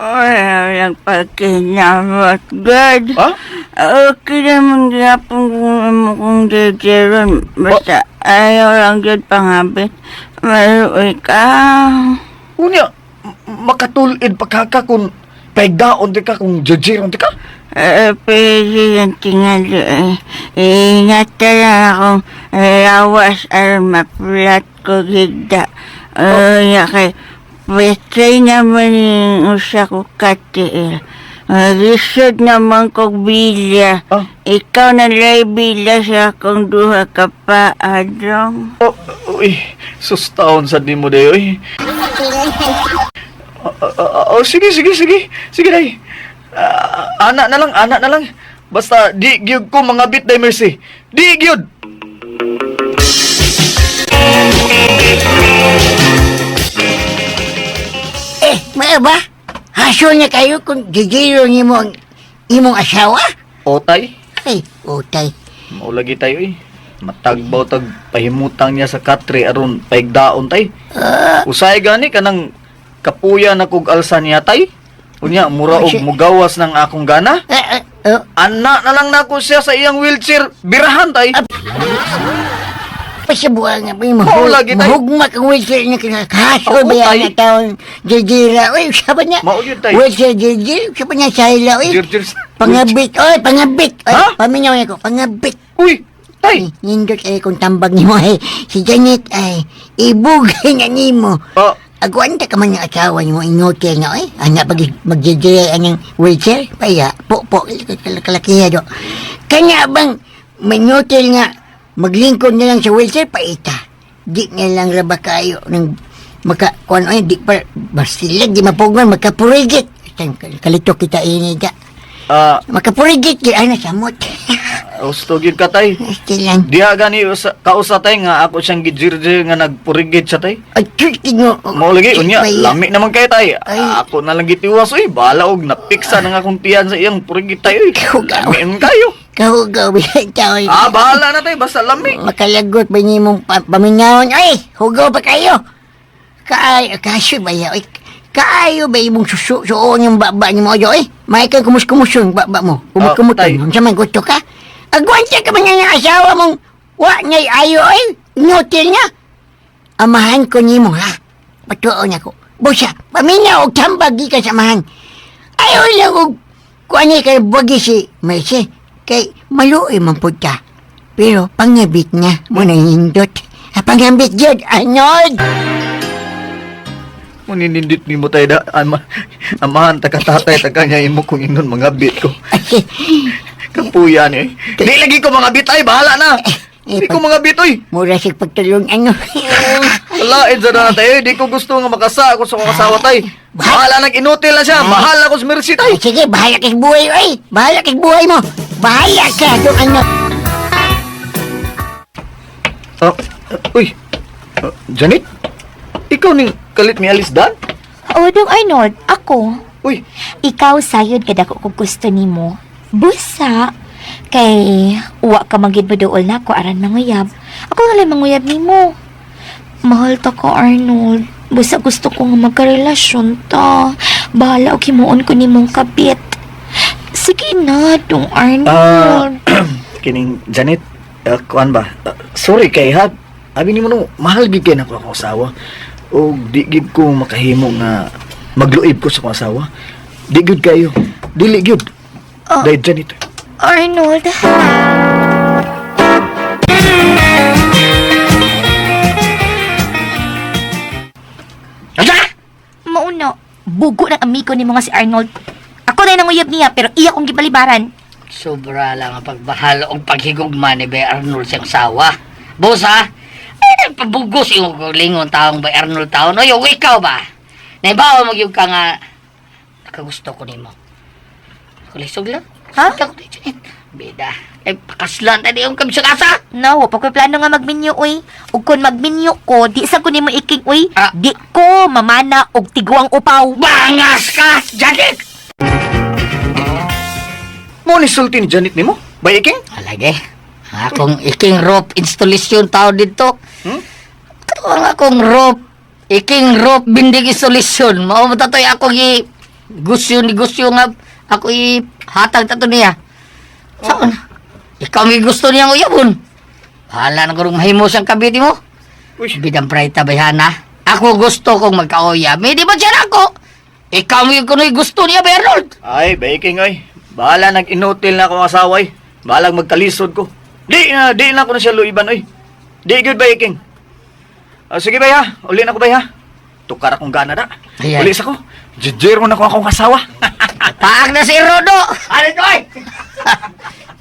Ay, ang pagkinamot, God. Ha? Okay naman gyapon kung imo kong jijiron. Basta ayaw lang gyud pangabit. Maluoy ka. Unya, makatulid pa ka ka kung paigdaon di ka, kung jajiron di ka. Eh, pwede yung tingali eh. Ingat na lang akong lawas aron maplat ko gigda. Oh. Kay pwede naman yung usa ko katiil. Lisod naman kog bilya. Ah. Ikaw na lay bilya sa akong duha ka pa, Adong. Oh, uy, sustaon sa di mo, day, uy. Ah, ah, ah, oh, sige, sige, sige. Sige, day. Ah, ana na lang, ana na lang. Basta, di gyud ko mga bit, day, Mercy. Di gyud! Eh, mao ba? Haso na kayo kung gigiro nimo ang imong asawa? Otay? Ay, utay. Maulagi tayo eh. Matagbaw tag pahimutang niya sa katre aron paigdaon tay. Usay gani kanang kapuya na kog alsa niya tay. Unya mura og mugawas ng akong gana. Eh, eh, oh, Ana na lang nako siya sa iyang wheelchair. Birahan tay. Pasibuan nga, may Oo, lagi tayo. mahugma kang wheelchair niya kinakaso Oo, ba yan tay. na taon jijira. Uy, sabi niya. Mao yun, tay. Wheelchair jijira, sabi niya sa ila. Uy, Jir-jir. pangabit. Uy, pangabit. Uy, Ha? paminaw niya ko, pangabit. Uy, tay. Nindot ay kung tambag nimo ay si Janet ay ibugay na nimo. Oh, Agwanta ka man yung asawa nimo ingote nga ay ana pag magjijira anang wheelchair paya po po kalakiha do. Kanya bang manotel nga maglingkod na lang sa wheelchair paita. Di na lang raba kayo ng maka kuan ay di pa bastila di mapugon makapurigit. Kalito kita ini da. ah, Makapurigit di ana samot. gusto gyud ka tay. Stilan. Diha gani usa, kausa tay nga ako siyang gijirjir nga nagpurigit siya tay. Ay, tingo. Mao lagi unya Paya. lami naman kay tay. Ay. Ako na lang gitiwas uy, bahala og napiksa na nga akong tiyan sa iyang purigit tay uy. Kahugaw. Lami man kayo. Kahugaw, bilang tao. Ah, bahala na tay basta lami. Makalagot ba niyo mong paminawon? Ay, hugaw pa kayo. Kaay, kaso ba ya? Ay, kaayo ba imong susu, suon yung baba ni mo? Ay, may kang kumus-kumusun baba mo. Kumut-kumuton. tay. Unsa man gusto ka? Agwanta ka man nga asawa mong wa niya'y ayo ay. Inutil niya. Amahan ko nimo ha. Patuon ako. Busa, paminaw og tambag gikan sa amahan. Ayaw lang og kuan ni kay bagi si Mercy. Kay maluoy man pud ka. Pero pangabit niya mo na hindot. Ah, pangabit jud, anod. Muninindit nimo tay da ama, amahan ta katatay ta kanya imo kung inon mga bit ko. Kapuya ni. Di lagi ko mga bit ay bahala na. Eh, Di ko mga bit oy. Mura sig pagtulong ano. Kalain sa na tayo. Di ko gusto nga makasa ako sa akong asawa tay. Bahala nag inutil na siya. Mahal ako sa Mercy tay. Ay, sige, bahala kay buhay, oy. Bahala kay buhay mo. Bahala ka, dong ano. Ah, uy. Ah, Janet? Ikaw ning kalit mi alis dan? Oo, Dong Arnold, ako. Uy. Ikaw sayod kadako kog gusto nimo. Busa kay uwa ka magid moduol nako aran manguyab. Ako nga lang manguyab nimo. Mahal ta ka, Arnold. Busa gusto ko nga magkarelasyon ta. Bahala og himuon ko nimong kabit. Sige na, Dong Arnold. Kining Janet, kuan ba? Sorry kay ha. Abi nimo no, mahal gid kay nako akong asawa. O di gid ko makahimo nga magluib ko sa akong asawa. Di gid kayo. Dili gyud. Ah. Dahil Janet. Arnold. Mauna, bugo ng amigo ni mga si Arnold. Ako na yung nanguyab niya pero iya kong gibalibaran. Sobra lang ang pagbahal o paghigugma ni Bay Arnold siyang sawa. Boss ha? Ay, nagpabugos yung lingon taong Bay Arnold taon. Oy, o ikaw ba? Naibawa mo yung ka nga nakagusto ko nimo. Kulisog lang. Ha? Ikaw ko Janet. Bida. Ay, pakaslan tayo yung kami sa kasa. No, wa pa ko'y plano nga magminyo, uy. Ug kung magminyo ko, di sa ko nimo iking, uy. Ah. Di ko mamana og tiguang upaw. Bangas ka, Janet! Mo ni sulti ni Janet nimo? Bay iking? Alage. Akong iking rope installation tao dito. Hmm? Kato ang akong rope, iking rope binding installation. Mao ba tatoy akong i gusyo ni gusyo nga ako i hatag tato niya. Saan? Ikaw may gusto niyang uyabon. Bahala na karong mahimo siyang kabiti mo. Uy. Bidang prita bayhana. Ako gusto kong magkauyab. May di ba siya ako? Ikaw may kuno'y gusto niya, Bernold. Ay, baking oy. Bahala nag inutil na akong asawa oy. Bahala magkalisod ko. Di na ako na siya luiban oy. Di gyud baking. Ah, sige bay ha. Uli na ko bay ha. Tukar akong gana na. Ayan. Uli sa ko. Jejero na ko akong asawa. Paak na si Rodo! Ano to ay?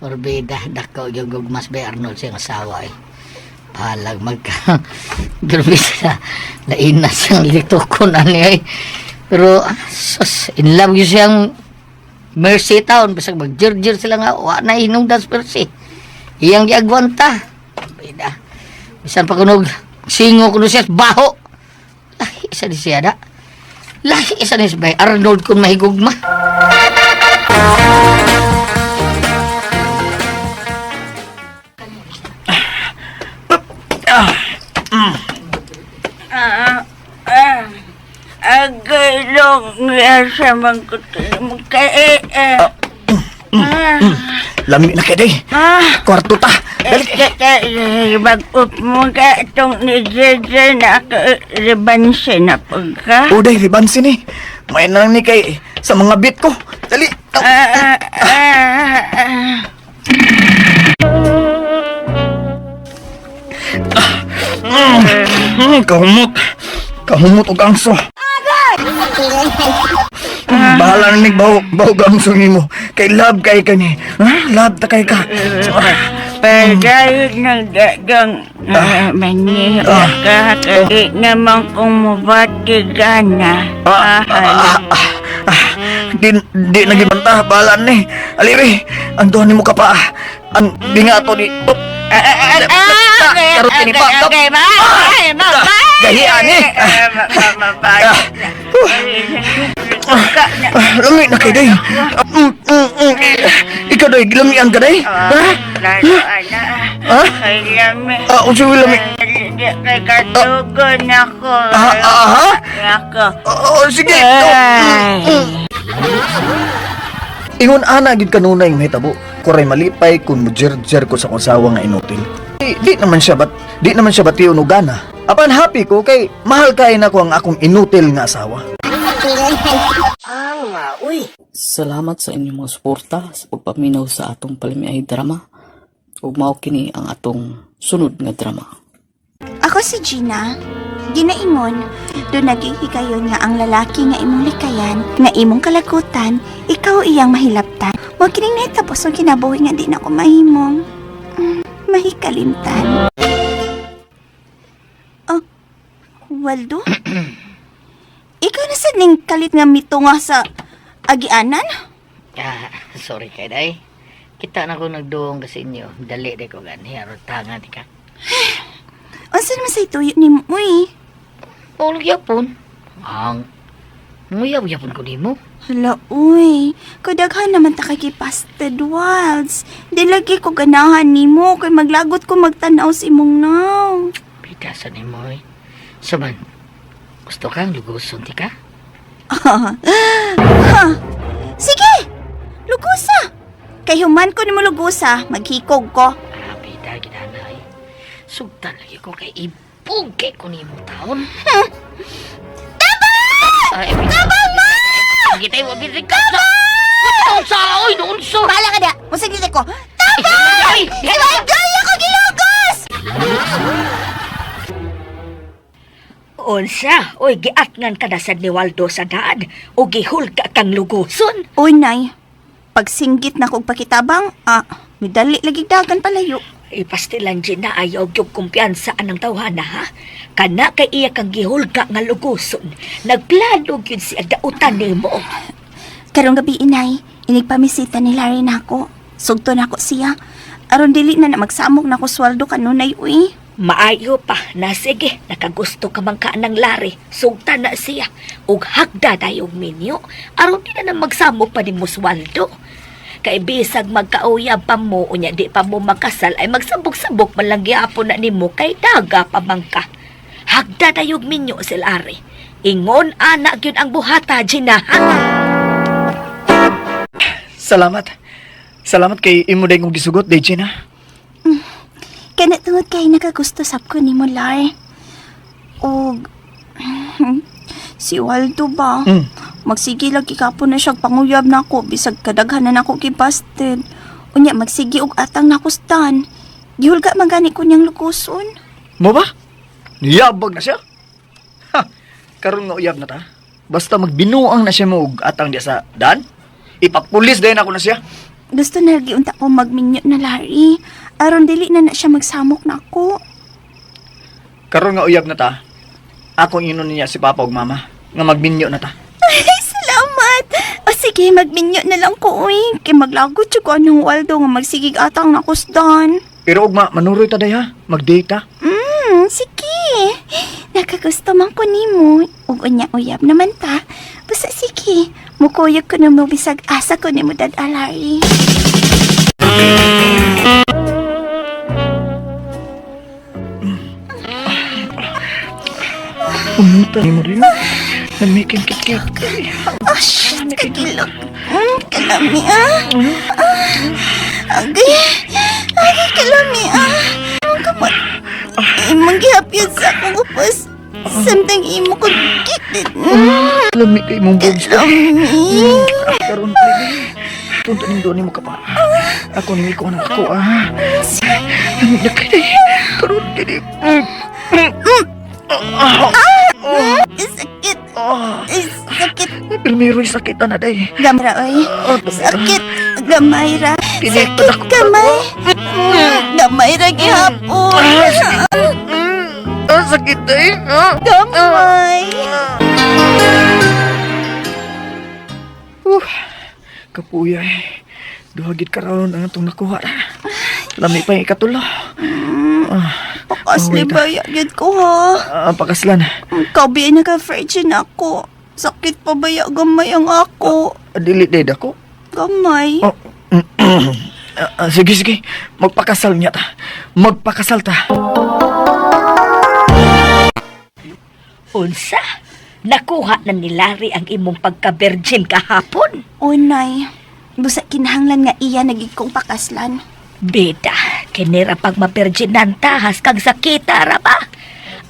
Forbida, dako yung gugmas bay Arnold siyang asawa eh. Palag magka... Grabe sa lain na siyang litukon ani ay. Pero, sus, in love yun siyang Mercy Town. Bisag magjirjir sila nga, wa na hinungdan sa Mercy. Iyang giagwanta. Bida. Bisan pa kunog, singo kuno siya, baho. Lahi isa ni siya da. Lahi isa ni siya bay Arnold kung mahigugma. Ah, ah, agay lang niya sa mangkutin kay eh. Ah, Lami na kay day. ah. Kwarto ta. Dali. Dali. Bag-up mo ka itong ni Jeje na ribanse na pagka. Uday, ribansin ni. May na lang ni kay sa mga bit ko. Dali. Ah, ah, ah, ah. Kahumot. Kahumot og angso. Bahala na ni baho, baho angso nimo. Kay love kay ka ni. Ha? Love ta kay ka. Pagayod ng dagang maniha ka, kaya naman kung mabati gana. Ah, ah, ah, ah, di, di nagibanta, bahala ni. Aliri, ang doon nimo ka pa. Ang binga to ni. Oh. Karot kini pa. Okay, ma. Ay, ma. Gahian ni. Ma, Ah, lami na kay day. Mm. Ikaw day, lamian ka day? Ha? Ha? Ah, unsa may lami? Kay katugon ako. Ah, ah, ha? Ako. Oo, sige. Oh, mm. Ingon ana gid kanunay nga hitabo. Kuray malipay kun mojerjer ko sa akong asawa nga inutil. Di naman siya bat di naman siya bation og gana. Apan happy ko kay mahal kay nako ang akong inutil nga asawa. Salamat sa inyong mga suporta sa pagpaminaw sa atong palamiay drama. Ug mao kini ang atong sunod nga drama. Ako si Gina. Ginaingon, do naghihigayon nga ang lalaki nga imong likayan, nga imong kalagutan, ikaw iyang mahilaptan. Wa kining nahitapos ang kinabuhi nga di na ko mahimong. Mahikalimtan. Oh, Waldo? Ikaw na sad ning kalit nga mitunga sa agianan? Ah, sorry kay day. Kita na ko nagduong ka sa inyo. Dali day ko gani aron tanga di ka. Unsa naman sa ituyo nimo uy? Tulog yapon. Ang Nguyaw yapon ko nimo. Hala, uy. Kadaghan naman ta kay Pasted Waltz. Di lagi ko ganahan nimo kay maglagot ko magtan-aw sa imong naw. Pitasan nimo oy. Suman. Gusto kang luguson ti ka? Ha. Sige. Lugusa. Kay human ko nimo lugusa, maghikog ko. Ah, bida gid anay. Sugtan lagi ko kay ibog kay ko nimo taon. Tabang! Tabang ma! Gitay mo bidri ka. Tabang! Sa oy doon sa. Bahala ka da. Musig ko. Tabang! Si Waldo ako gilugos! Unsa? Oy, giatngan ka na sad ni Waldo sa daan o gihulga kang luguson. Uy, nay. Pagsinggit na kog pakitabang, midali lagi dagan palayo. Ipastilan din na ayaw gyud kumpiyansa anang tawhana ha. Kana kay iya kang gihulga nga luguson. Nagplano gyud siya dautan nimo. Karong gabi inay, inigpamisita ni Larry nako. Sugto nako siya. Aron dili na na magsamok nako sweldo kanunay uy. Maayo pa na sige, nakagusto ka man ka ng lari, sugta na siya. Ug hagda dayong minyo, aron di na na magsamok pa ni Muswaldo. Kay bisag magkauyab pa mo, unya di pa mo makasal, ay magsabok-sabok man lang gyapon na nimo kay daga pa man ka. Hagda dayong minyo si Lari. Ingon ana gyud ang buhata, Gina, ha? Salamat. Salamat kay imo day kong gisugot, day Gina. Kana tungod kay nakagusto sab ko nimo Lar. Og si Waldo ba? Magsige lagi kapon na siya panguyab nako bisag kadaghan na nako gibasted. Unya magsige og atang nako stan. Gihulga man gani ko niyang luguson. Mo ba? Niyabag na siya. Ha, karon nga uyab na ta. Basta magbinuang na siya mo og atang diya sa daan. Ipapulis dayon ako na siya. Gusto na lagi unta ko magminyo na Larry. Aron dili na na siya magsamok nako. Karon nga uyab na ta. Akong inon niya si Papa ug Mama nga magminyo na ta. Ay, salamat. O sige, magminyo na lang ko uy. Kay maglagot siya ko anong Waldo nga magsigig atang nako stan. Pero ugma manuroy ta day ha, mag-date ta. Sige. Nakagusto man ko nimo. Ug unya uyab naman ta. Basta sige, mukuyog ko na mo bisag asa ko nimo dad Larry. Umuta nimo rin. Namikin kit-kit. Oh, shit, kagilok. Kalami ah. Ah, agay. Agay, kalami ah. Ang kamot. Imong gihapyod sa akong upos. Samtang imo ko gitid. Lami kay imong boobs. Kalami. Karon baby. Tunto ning doon nimo ka pa. Ako ning ikaw na ako ah. Lami na kay. Karon kini. Sakit. Sakit. Pirmiro'y sakit na day. Gamra, oy. Sakit. Gamay ra. Sakit gamay. Gamay ra gihapon. Sakit day. Gamay. Kapuya eh. Duha gid karon ang atong nakuha. Lami pa yung ikatulo. Pakasli Oh, wait, ba gyud ko ha? Pakaslan. Kabi na ka virgin ako. Sakit pa ba ya gamay ang ako? Dili day dako. Gamay. Oh. Sige sige. Magpakasal niya ta. Magpakasal ta. Unsa? Nakuha na ni Larry ang imong pagka-virgin kahapon. O nay, busa kinahanglan nga iya nagig kong pakaslan. Bida, kinira pag mabirginan tahas kag sakita ra ba?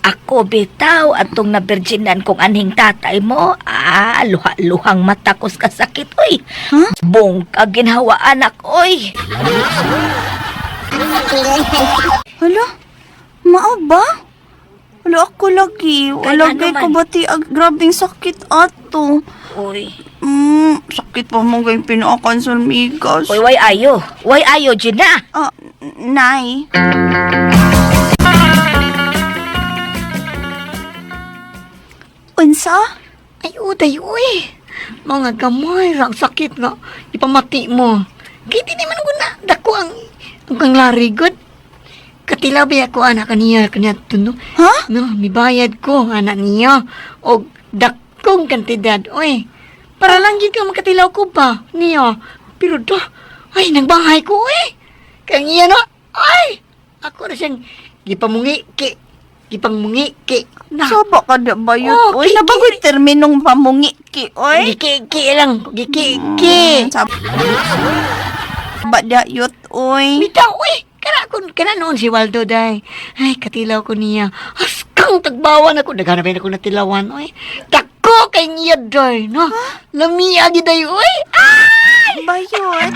Ako bitaw atong nabirginan kong anhing tatay mo. Luha-luhang mata ko sa kasakit, oy. Huh? Bong ka ginhawa anak, oy. Hala, mao ba? Wala ako lagi. Wala Kaya kay naman. ko bati ang grabing sakit ato. Oy. Sakit pa mo kay pinaakan sa migas. Oy, way ayo. Way ayo, Gina. Ah, nay. day, uy. Mga gamay ra ang sakit nga ipamati mo. Kay di naman ko na dako ang kang lari gud. Katilabi ako anak kaniya kaniya tuno. Ha? No, mibayad ko anak niya og dakong kantidad, oy. Para lang gid ka makatilaw ko ba niya. Pero do, ay nagbahay ko, oy. Kaya niya no, ay ako na siyang gipamungi ki gipangmungi ki na. Sobo ka na ba yun? Oh, Uy, ki- nabagoy terminong pamungiki, oy. Giki lang, giki ki. Ba dayot, oy. Bitaw, uy! Kana kun kana noon si Waldo day. Ay, katilaw ko niya. Askang tagbawan ako. Daghan na ba ako natilawan, oy. Dako kay niya day, no? Lamia gid day, oy. Ay! Bayot.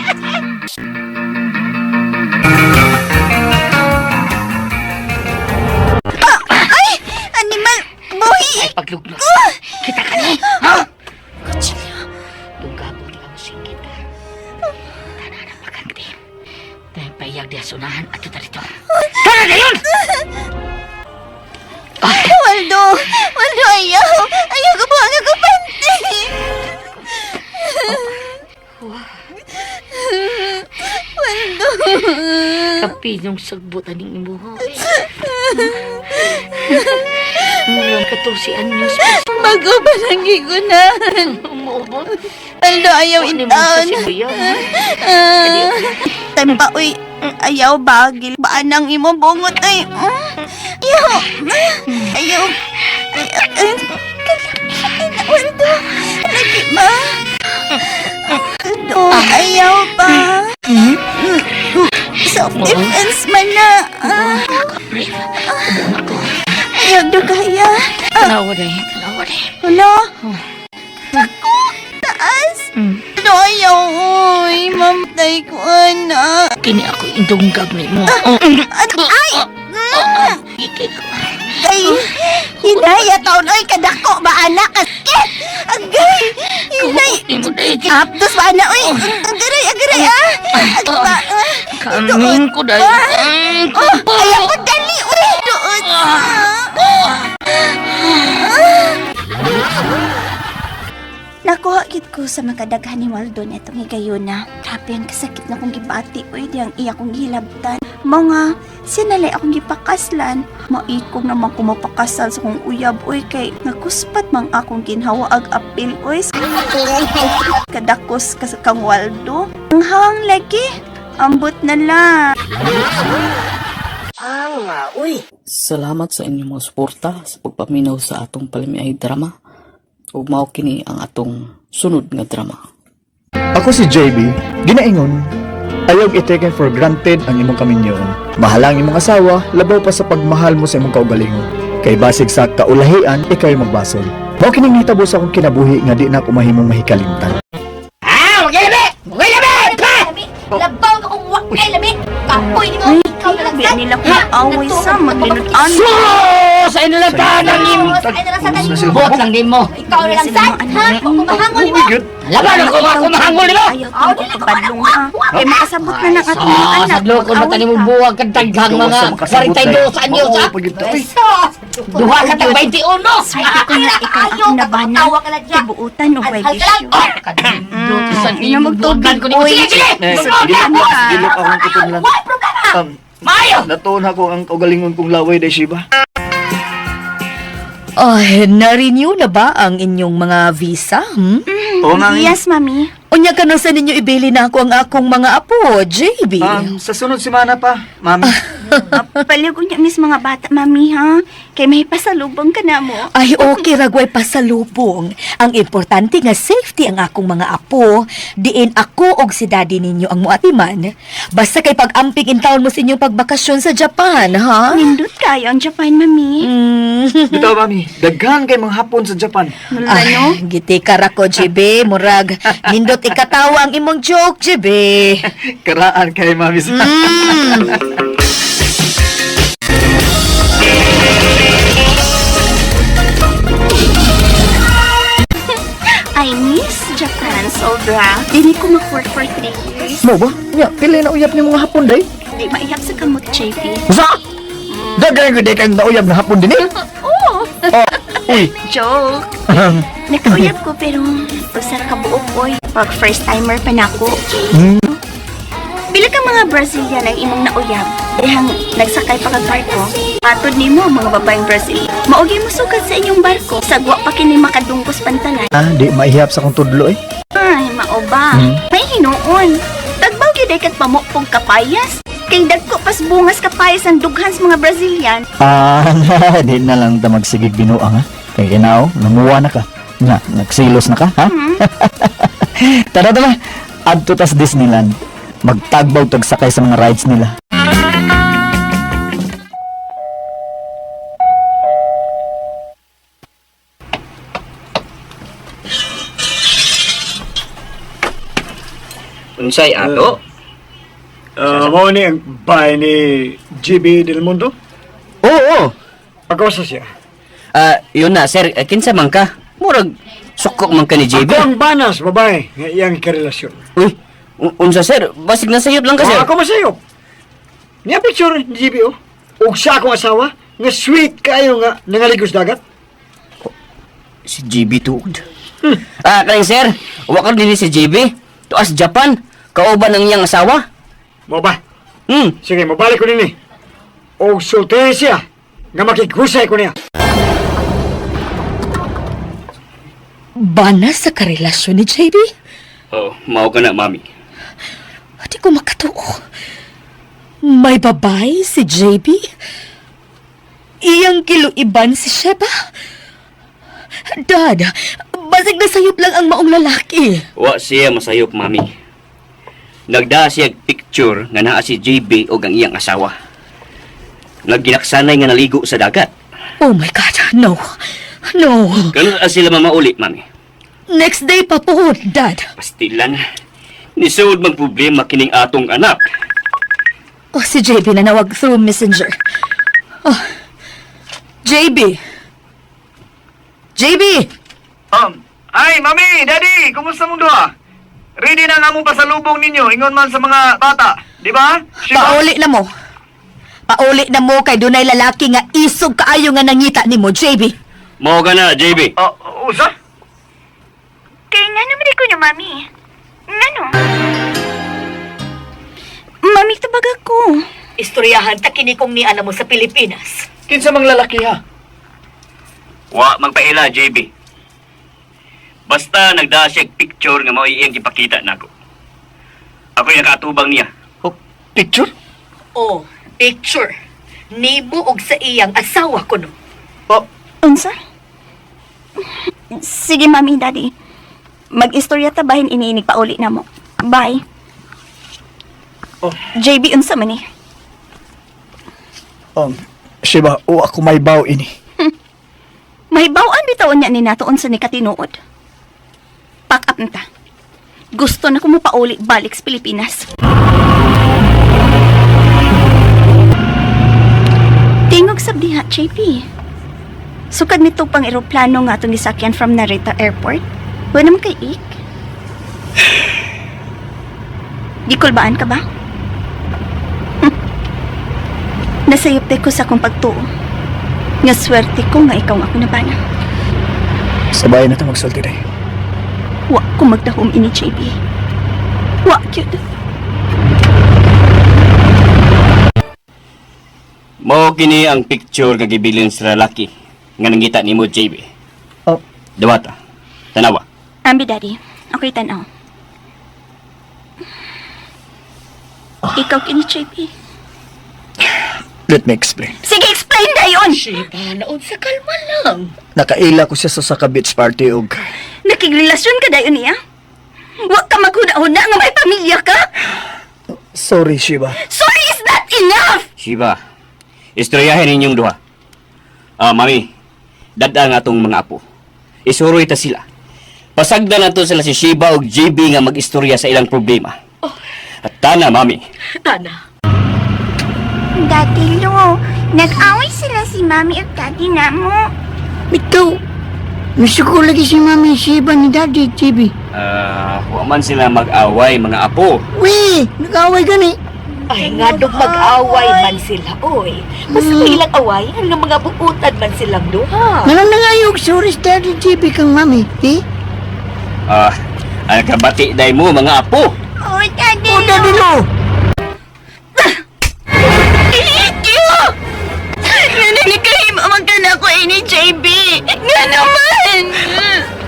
Ah, ay! Animal! Buhi! Ay, pagluglog. Kita ka ni, ha? Kutsilyo. Dunggabot ka mo singkit ka. Tanan ang pagkagdi. Dahil payag diya sunahan at ito dito. Tara na yun! Waldo! Waldo, ayaw! Ayaw ko po ang ako panty! Waldo! Kapinong sagbot aning imuha. Mulang katusian news. Bago pa lang gigunan. Umuubot. Waldo, ayaw Ano in mo sa town. sibuya? Tempa, uy. Ayaw, bagil. Baan ang imo bungot, ay. Ayaw. Ayaw. Ayaw. Waldo, lagi ba? Waldo, ayaw pa. Self-defense man na. Ayaw, do kaya. Tanawa day, tanawa day. Hala. Ako, taas. Ano ayaw, uy. Mamatay ko, anak. Kini ako indunggag ni mo. Ano? Ay! Ay, hinaya taon, oy, kadako ba, anak? Kasakit! Agay! Hinay! Aptos ba, anak? Uy, agaray, agaray, ah! Agay ba? Kanin ko day. Oh, ayaw ko, dali, uy, doon. Nakuha gid ko sa makadaghan ni Waldo netong higayuna. Grabe ang kasakit na kong gibati oy di ang iya kong gihilabtan. Mga sinalay akong gipakaslan. Maikog naman ko mapakasal sa kong uyab oy kay nakuspat mang akong ginhawa ag apil oy. Kadakos ka sa kang Waldo. Ang hang lagi. Ambot na lang. Salamat sa inyong mga suporta sa pagpaminaw sa atong palamiay drama. Ug mao kini ang atong sunod nga drama. Ako si JB, ginaingon, ayaw i-taken for granted ang imong kaminyoon. Mahal ang imong asawa, labaw pa sa pagmahal mo sa imong kaugalingon. Kay basig sa kaulahian, ikaw'y magbasol. Mao kining nahitabo sa akong kinabuhi nga di na ako mahimong mahikalimtan. Ah, wag labi! Wag labi! Labaw ka kung wag kay labi! Kapoy ni mo! Ikaw na lang Biya nila kung away sa maglinutan. Sus! Ay nalatanan ni mo! Ay nalasanan ni mo! Bot lang ni mo! Ikaw na lang sad! Ha? Wa kumahangol ni mo! Laban ako mga kumahangol ni mo! Ayaw tong pagpadlong ha. Kay makasabot na ng atong mga Ah, anak. sadlo ko na tani mo buwag kag daghang mga 42 anyo sa duha ka tag 21. Swerte ko nga ikaw akong nabana. Tibuutan o way bisyo. Ina magtubig ko nimo. Sige, sige. Gilok akong kutunlan. Maayo. Natuon ako ang kaugalingon kong laway day Shiba. Ay, na-renew na ba ang inyong mga visa? Hmm? Oo, mami. Yes, mami. Unya ka na sa ninyo ibili na ako ang akong mga apo, JB. Sa sunod semana pa, mami. Paliw niya miss mga bata, mami, ha? Kay may pasalubong ka na mo. Ay, okay, ragway pasalubong. Ang importante nga safety ang akong mga apo. Diin ako og si daddy ninyo ang muatiman. Basta kay pag-amping in town mo sa inyong pagbakasyon sa Japan, ha? Nindot kayo ang Japan, mami. Bitaw, mami. Daghan kay mga Hapon sa Japan. Wala, no? Ay, giti ka ra ko, JB. Murag, nindot ikatawa ang imong joke, JB. Karaan kay mami sa... I miss Japan sobra. Dili ko mag-work for 3 years. Mo ba? Nya, pili na uyap ni mga Hapon day. Di maihap sa kamot, JP. Sa! Daghan ko day kang nauyab na Hapon din eh. Oo. Oh. Uy! Joke. Nakauyab ko pero usa ra ka buok oy. Pag first timer pa nako. Pila ka mga Brazilian ang imong nauyab? Dihang nagsakay pa kag barko. Patod nimo ang mga babaeng Brazilian. Maugay mo sukad sa inyong barko. Sagwa pa kini makadungkos pantalan. Ah, di maihap sa akong tudlo eh. Ay, mao ba? May hinuon. Tagbaw gyud ay kag pamukpog kapayas. Kay dagko pas bungas kapayas ang dughan sa mga Brazilian. Ah, di na lang ta magsigig binuang ha. Kay kinao, namuwa na ka. Na, nagsilos na ka, ha? Tara, tara. Adto tas Disneyland. Magtagbaw tag sakay sa mga rides nila. Unsay ato? Mao ni ang bahay ni GB Del Mundo? Oo, oo. Pagkausa siya. Ah, yun na sir, Eh, kinsa man ka? Murag sukok man ka ni JB. Ako ang banas, babae, nga iyang karelasyon. Uy, unsa sir? Basig na sayop lang ka sir. Oh, ako masayop. Niya picture ni GB, oh. Ug siya akong asawa, nga sweet kaayo nga nangaligos dagat. Si JB tuod. Ah, kaning sir, wa ka dinhi si JB. Tuas Japan, kauban ang iyang asawa. Mo ba? Hmm. Sige, mabalik ko nini. Og sultihin siya, nga makighusay ko niya. Bana sa karelasyon ni JB? Oh, mao ka na, mami. Di ko makatuo. May babae si JB? Iyang kiluiban si Sheba? Dad, basig na sayop lang ang maong lalaki. Wa siya masayop, mami. Nagdaa siya og picture nga naa si JB og ang iyang asawa. Nagginaksanay nga naligo sa dagat. Oh my God, no. No. Ganun ang sila mamauli, mami. Next day pa po, Dad. Pastilan. Nisud mang problema kining atong anak. Oh, si JB nanawag through messenger. Oh. JB! JB! Ay, mami, daddy, kumusta mong duha? Ready na nga mong pasalubong ninyo, ingon man sa mga bata, di ba? Pauli na mo. Pauli na mo kay dunay lalaki nga isog kaayo nga nangita nimo, JB. Mao ka na, JB. Usa? Kay nga naman ko na, mami. Ngano? Mami, tubag ako. Istoryahan ta kini kong niana mo sa Pilipinas. Kinsa mang lalaki ha? Wa magpaila, JB. Basta nagdaa siya og picture nga mao iyang gipakita nako. Ako'y nakaatubang niya. Oh, picture? Oh, picture. Nimo og sa iyang asawa kuno. Oh, Unsa? Sige, mami, daddy. Mag-istorya ta bahin iniinig pauli na mo. Bye. Oh. JB, unsa man eh? Shiba, o ako may baw ini. May bawaan bitaw niya ni nato unsa ni katinuod. Pack up na ta. Gusto na ko mo pauli balik sa Pilipinas. Tingog sab diha, JP. Sukad nito pang eroplano nga atong gisakyan from Narita Airport. Wala naman kay Ik. Gikulbaan ka ba? Nasayop ko sa akong pagtuo. Nga swerte ko nga ikaw ang ako nabana. Sabay na ito magsulti day. Wa ko magdahom ini, JB. Wa gyud. Mao kini ang picture nga gibilin sa lalaki nga nangita nimo, JB. Oh. Dawata. Tanawa. Ambi, Daddy. Okay, tanaw. Ikaw kini, JB. Let me explain. Sige, explain dayon! Sheba, naunsa kalma lang. Nakaila ko siya sa Saka Beach Party og Nakigrelasyon ka dayon niya? Wa ka maghuna-huna nga may pamilya ka? Sorry, Shiba. Sorry is not enough! Shiba, istoryahin ninyong duha. Ah, mami, dada nga atong mga apo. Isuroy ta sila. Pasagdan nato sila si Shiba ug JB nga mag-istorya sa ilang problema. At tana, mami. Tana. Daddy Lo, nag-away sila si Mami at Daddy na mo. Bitaw, misuko lagi si Mami Shiba ni Daddy, JB. Ah, wa man sila mag-away, mga apo. Uy, nag-away gani. Ay, nga dog mag-away man sila, oy. Mas ilang awayan nga mga buutan man silang duha. Manang nangayog sorry si Daddy JB kang mami, di? Ah, ang kabati day mo mga apo. Oh, Daddy Oh, Daddy Lo! Thank you! Nga na ni Kahim ang ko ini JB. Nga naman!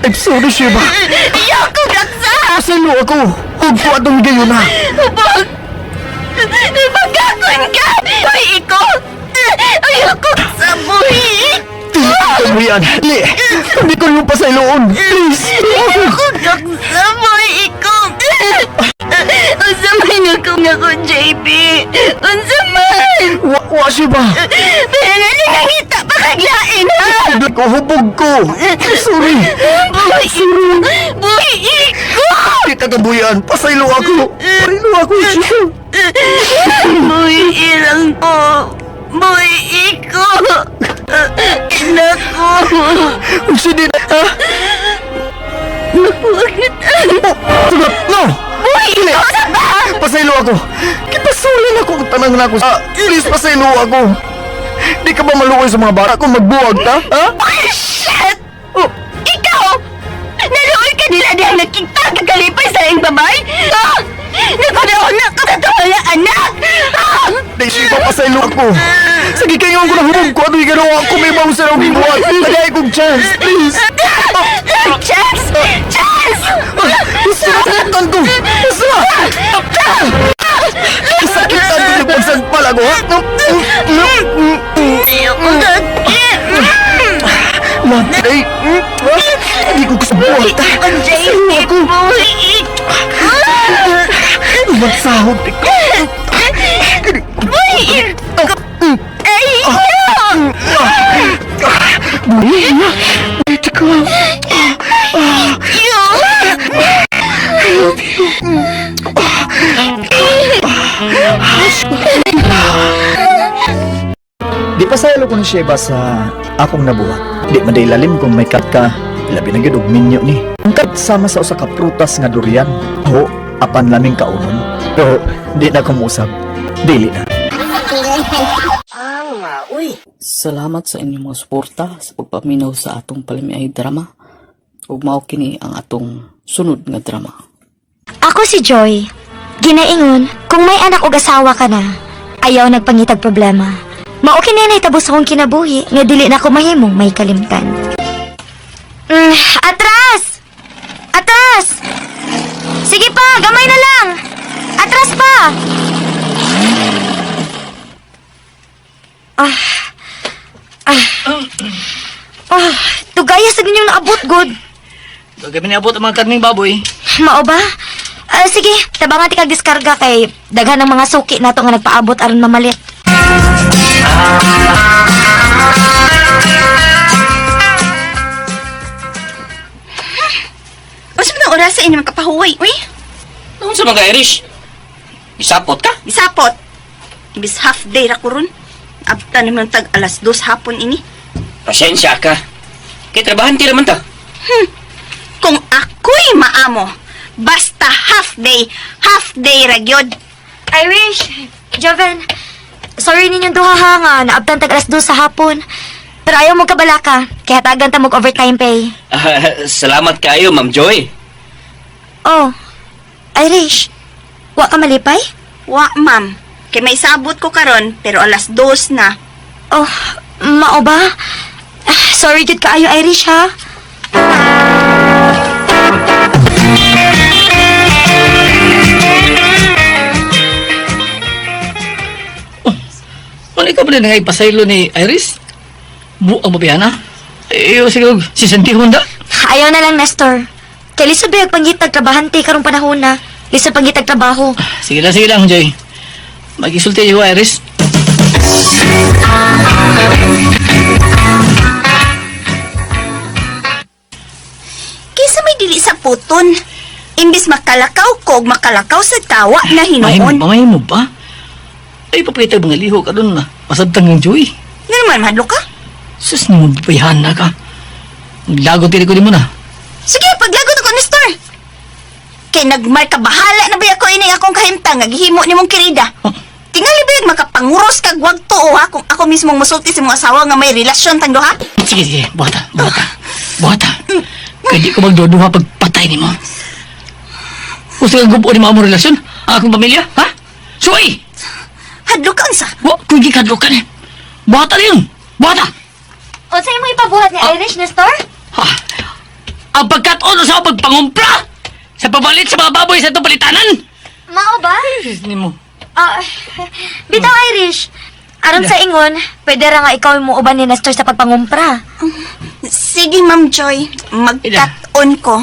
I'm sorry, Sheba. Ayoko, Raksa! Pasaylo ako. Huwag ko atong gayon na. Hubog! Pagkakon ka! Hoy, iko! Ayoko sa buhi! Dili ko kamuyan. Dili. Hindi ko yung pasayloon. Please. Ayoko sa buhi, iko! Unsa man ako nga ko, JB? Unsa man? Wa, wa, Sheba. Pero nga nangangita pa kaglain, ha? Hubog ko, hubog ko. Sorry. Buhi! Buhi, iko! Di ka kabuyan. Pasaylo ako. Pasaylo ako, Sheba. Buhi ilang ko! Buhi iko! Naku! Sige na, ha? Naku! Sugat, no! Buhi iko sa ba? Pasaylo ako. Kipasulan ako ang tanang na ako. Ah, please, pasaylo ako. Di ka ba maluoy sa mga bata kung magbuwag ta? Ha? Oh, shit! Oh, Ikaw! Naluoy ka nila dahil nagkita kagalipay sa iyong babay? Ha? Naku na ka sa nga anak! Ha? Di siya pasaylo ako. Sige kayo ko na hubog ko. Ano yung ganawa ako? May bawsa na akong buhat. Tagay kong chance, please. Chance! Chance! Gusto na saktan ko. Gusto na. Sakitan ko yung pagsampal ako, ha? Ayoko sakit! Matay. Hindi ko gusto buhat. Ang JB! Buhi iko! Magsahod ko. Buhi iko! Ay! Buhi. Ito ko. Di pa sayalo ko ni Sheba sa akong nabuhat. Di man lalim kung may kat ka, labi na gyud og minyo ni. Ang kat sama sa usa ka prutas nga durian. Ho, apan laming kaunon. Pero di na kumusab. Dili na. Salamat sa inyong mga suporta sa pagpaminaw sa atong palamiay drama. Ug mao kini ang atong sunod nga drama. Ako si Joy. Ginaingon, kung may anak og asawa ka na, ayaw nagpangitag problema. Mao kini nahitabo sa akong kinabuhi nga dili na ako mahimong may kalimtan. Atras! Atras! Sige pa, gamay na lang. Atras pa. Ah. Ah. Ah, tugaya sa ninyong naabot, good. Kami niabot ang mga karning baboy. Mao ba? Ah, sige, tabangan ti kag diskarga kay daghan ng mga suki nato nga nagpaabot aron mamalit. Unsa man ang oras sa inyo magkapahuway, uy? Noon sa mga Irish. Isapot ka? Isapot. Ibis half day ra ko ron. Abta naman tag 2:00 hapon ini. Pasensya ka. Kay trabahan ti raman ta. Kung ako'y maamo, basta half day ra gyud. Irish, Joven, sorry ninyong duha ha nga naabtan tag 2:00 sa hapon. Pero ayaw mo kabalaka, kaya tagan ta mo overtime pay. Ah, salamat kayo, Ma'am Joy. Oh, Irish, wa ka malipay? Wa, ma'am. Kay may sabot ko karon, pero 2:00 na. Oh, mao ba? Ah, sorry jud kaayo Irish ha. Ano ikaw pala nga ipasaylo ni Iris? Buang mabiyana? Iyo, sige, si Santi Honda. Ayaw na lang, Nestor. Kay lisod ba yung pangitag trabahante karong panahon na? Lisod pangitag trabaho. Sige lang, Joy. Magisulti iyo, Iris. Kaysa may dili sa puton. Imbis makalakaw ko, og makalakaw sa tawa na Mahimo hinuon. ba, mahimo ba? Ay, papakita mga liho ka doon na. Masabtang ng Joy. Nga naman, madlo ka. Sus, ni mo babayhan na ka. Lagot dili ko di mo na. Sige, paglagot ako, Nestor. Kay nagmarka bahala na ba ako ini akong kahimtang nga gihimo nimong kirida. Oh, Tingali ba yung makapanguros kag wag tuo ha kung ako mismo musulti sa imong asawa nga may relasyon tang duha? Sige, sige. Buhata, buhata. Buhata. Kaya di ko magduduha pagpatay ni mo. Gusto kang gubo ni mo among relasyon? Ang akong pamilya, ha? Suway! Hadlukan sa? Wa, kung di kadlukan eh. Buhata na yun! Buhata! Unsa imong ipabuhat ni Irish, Nestor? Ha? Ang pagkatuon sa pagpangumpra! Sa pabalit sa mga baboy sa itong palitanan! Mao ba? Ni mo. Ah, bitaw Irish. Aron sa ingon, pwede ra nga ikaw mo uban ni Nestor sa pagpangumpra. Sige, Ma'am Joy. Magkat-on ko.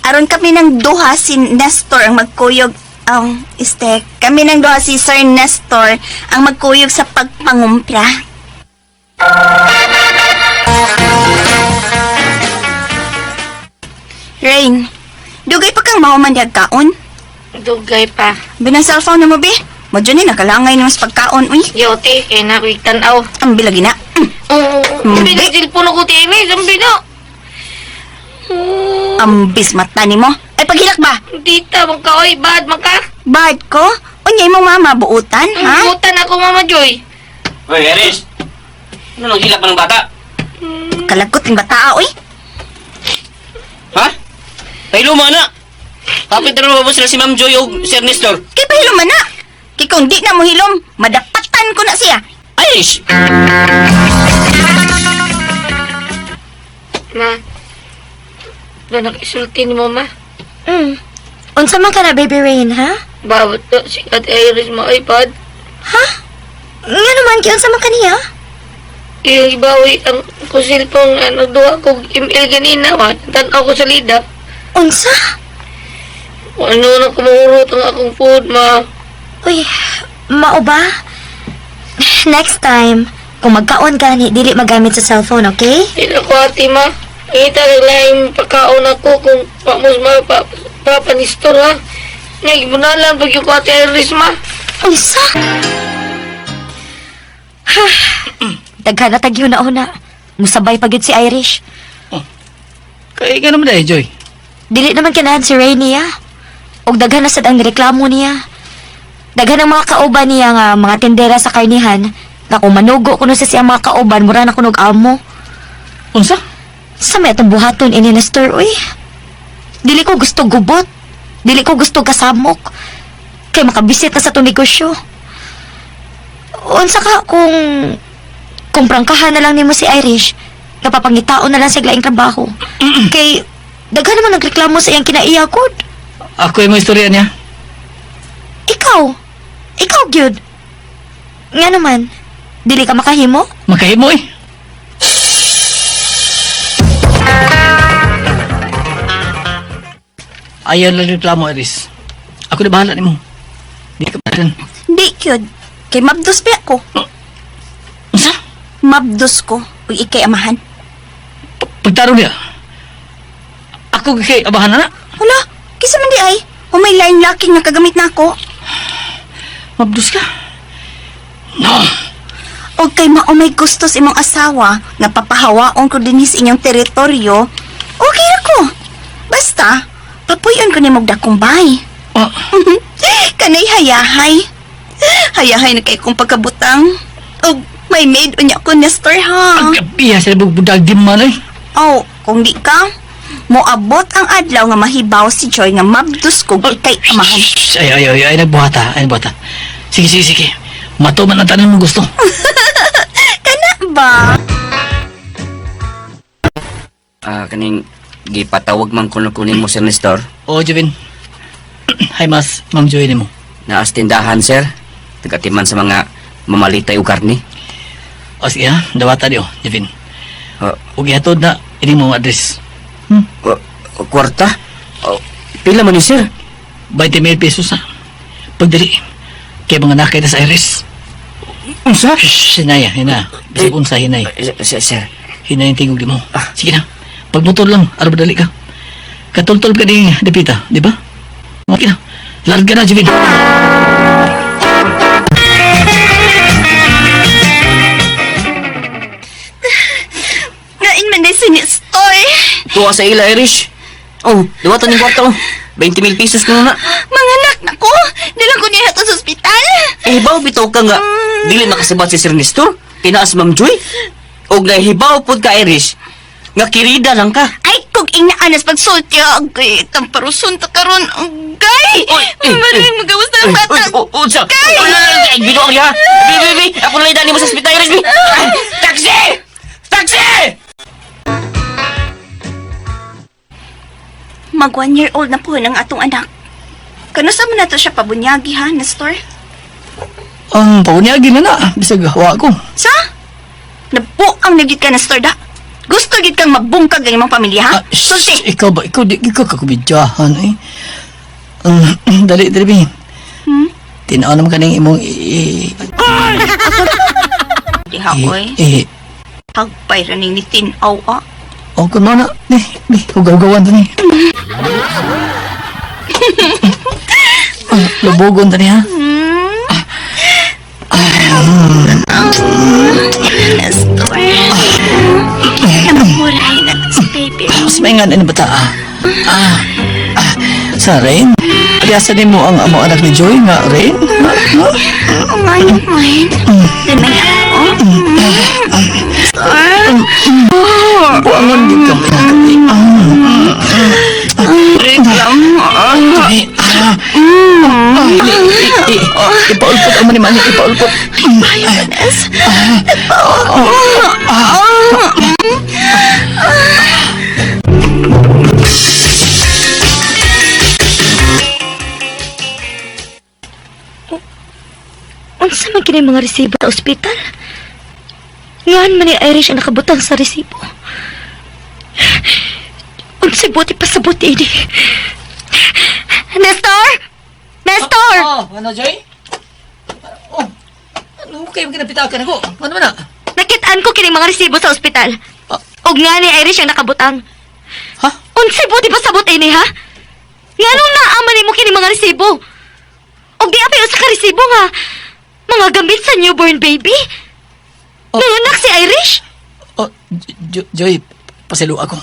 Aron kami ng duha si Nestor ang magkuyog. Este, kami ng duha si Sir Nestor ang magkuyog sa pagpangumpra. Rain, dugay pa kang mahuman diag kaon. Dugay pa. Binang cellphone na mo, bi. Modyo ni nakalangay ni mas pagkaon, uy. Yote, kay na ko'y tanaw. Ang bilagi na. Oo, Bi. cellphone ako, Ate Iris. Ang bina. Ambis mata ni mo. Ay, paghilak ba? Tita, mangka, oy, bad, mangka. Bad ko? Unya imong mama, buutan, ha? Butan ako, Mama Joy. Hoy, Irish! Ano nang hilak pa ng bata? Kalagot ng bata, oy. Ha? Pahilo na! Kapit na naman sila si Ma'am Joy o Sir Nestor. Kay pahilom man na. Kay kung di na mo hilom, madapatan ko na siya. Irish! Ma, na nakisulti ni mo, ma. Unsa man ka na, Baby Rain, ha? Bawat to, si Ate Iris mo, ay, bad. Ha? Nga naman, kay unsa man kaniya? Yung ibawi ang ko cellphone nga nagduha ko ML ganina, ma. Tanaw ko sa lida. Unsa? Ano na kumuhurot ang akong food, ma. Uy, mao ba? Next time, kung magkaon ka ni, dili magamit sa cellphone, okay? Hindi ako, ate, ma. Ngita lang laing pagkaon ako kung pamos ma, pa, papanistor, ha. Nga, ibunalan pag yung ko, Ate Iris, ma. Unsa? Daghan na tagyo na una. Musabay pa gyud si Irish. Kaya ka naman dahil, Joy. Dili naman kanahan si Ray niya. Og daghan na sad ang reklamo niya. Daghan ang mga kauban niya nga mga tindera sa karnihan nga kung manugo kuno sa siyang mga kauban mura na kunog amo. Unsa? Sa may atong buhaton ini Nestor, uy. Dili ko gusto gubot. Dili ko gusto kasamok. Kay makabisit na sa itong negosyo. Unsa ka kung prangkahan na lang nimo si Irish, napapangitaon na lang sa laing trabaho. Kay daghan naman nagreklamo sa iyang kinaiya kod. Ako yung mga istorya niya. Ikaw. Ikaw gyud. Nga naman, dili ka makahimo? Makahimo eh. Ayaw lang reklamo, Iris. Ako na bahala nimo. Di ka bahala. Di, cute. Kay mabdos pa ako. Unsa? Mabdos ko. Uy, ikay amahan. Pagtaro niya. Ako kay abahan na na. Hala, kisa man di ay. O may line locking nga kagamit na ako. Mabdos ka. No. O kay maumay gusto sa imong asawa nga papahawaon ko dinhi sa inyong teritoryo, okay ako. Basta, papuyon ko nimo og dakong bay. Oh. Kanay hayahay. Hayahay na kay kong pagkabutang. Og may maid unya ko, Nestor, ha? Pagkabiya sa budag di man eh. Oh, kung di ka, moabot ang adlaw nga mahibaw si Joy nga mabdos ko ikay amahan. Shh, ay, ay, ay, ay, nagbuhata, ay, nagbuhata. Sige, sige, sige. Matuman ang tanan mong gusto. Kana ba? Kaning gipatawag man kuno kunin mo, Sir Nestor. Oo, Jovin. Hi, mas, Ma'am Joy nimo. Naas tindahan, sir. Tagatiman sa mga mamalitay og karne. O sige ha, dawata di oh, Jovin. Ug ihatod na ini mong address. Kwarta? Pila man ni sir? 20,000 pesos ha. Pagdali, kay mga nakay na sa Iris. Unsa? Shh, hinay, hina. Bisag unsa, hinay. Sir, sir. Hinay ang tingog di mo. Sige na, pagmotor lang, araw dali ka. Katultol ka ni Depita, di ba? Okay na. Larga na, Jevin. Ngain man si Nestor. Tuwa sa ila, Irish. Oh, duwatan yung kwarta oh. 20,000 pesos ko na. Mga anak Nako, dili ko niya sa ospital. Eh, hibaw bitaw ka nga dili makasabat si Sir Nestor. Tinaas Ma'am Joy. Og nahibaw pod ka Irish nga kirida lang ka. Ay, kung inaanas pagsulti, agay, tamparusun ta karon, agay! Maring magawas na ang bata. Unsa? Ay, binuang niya. Bi, bi, bi. Ako na dani mo sa ospital, Irish, bi. Ay, taxi! Taxi! Mag 1 year old na po ng atong anak. Kano sa man nato siya pabunyagi ha, Nestor? Ang pabunyagi na na, bisag wa ko. Sa? Nabuang na gyud ka, Nestor, da. Gusto gyud kang mabungkag ang imong pamilya, ha? Sulti! Ikaw ba? Ikaw di ikaw kakubidyahan eh. Dali, dali, bi. Hmm? Tinaw naman kaning imong Diha, oy. eh, Hagpay ra ni tinaw, ah. oh, kun mo na. Di, di, hugaw-hugawan ta ni. Ah, lubugon ta ni, ha? Nestor. Namuray na si baby. Mas may nga ni bata, ah. Ah, ah, sa Rain? Piyasa din mo ang amo anak ni Joy nga, Rain? Ha? Ha? Ang ayaw mo, eh. Ganay ako. Nestor. Buangon din ka may nakabi. Reklamo. Ay, ah. Ipaulpot ang mani-mani, ipaulpot. Ayaw, Nes. Unsa man kini mga resibo sa ospital? Ngan man ni Irish ang nakabutang sa resibo. Unsay buti pa sa buti ini. Nestor! Nestor! Oh, ano, Joy? Oh, ano kayo kinapitakan ako? Ano man na? Nakitaan ko kining mga resibo sa ospital. Og nga ni Irish ang nakabutang. Ha? Unsay buti pa sa buti ini ha? Nganong naaman nimo kini mga resibo? Og di apay usa ka resibo nga mga gamit sa newborn baby? Oh. Nanganak si Irish? Oh, Joy, pasilo ako.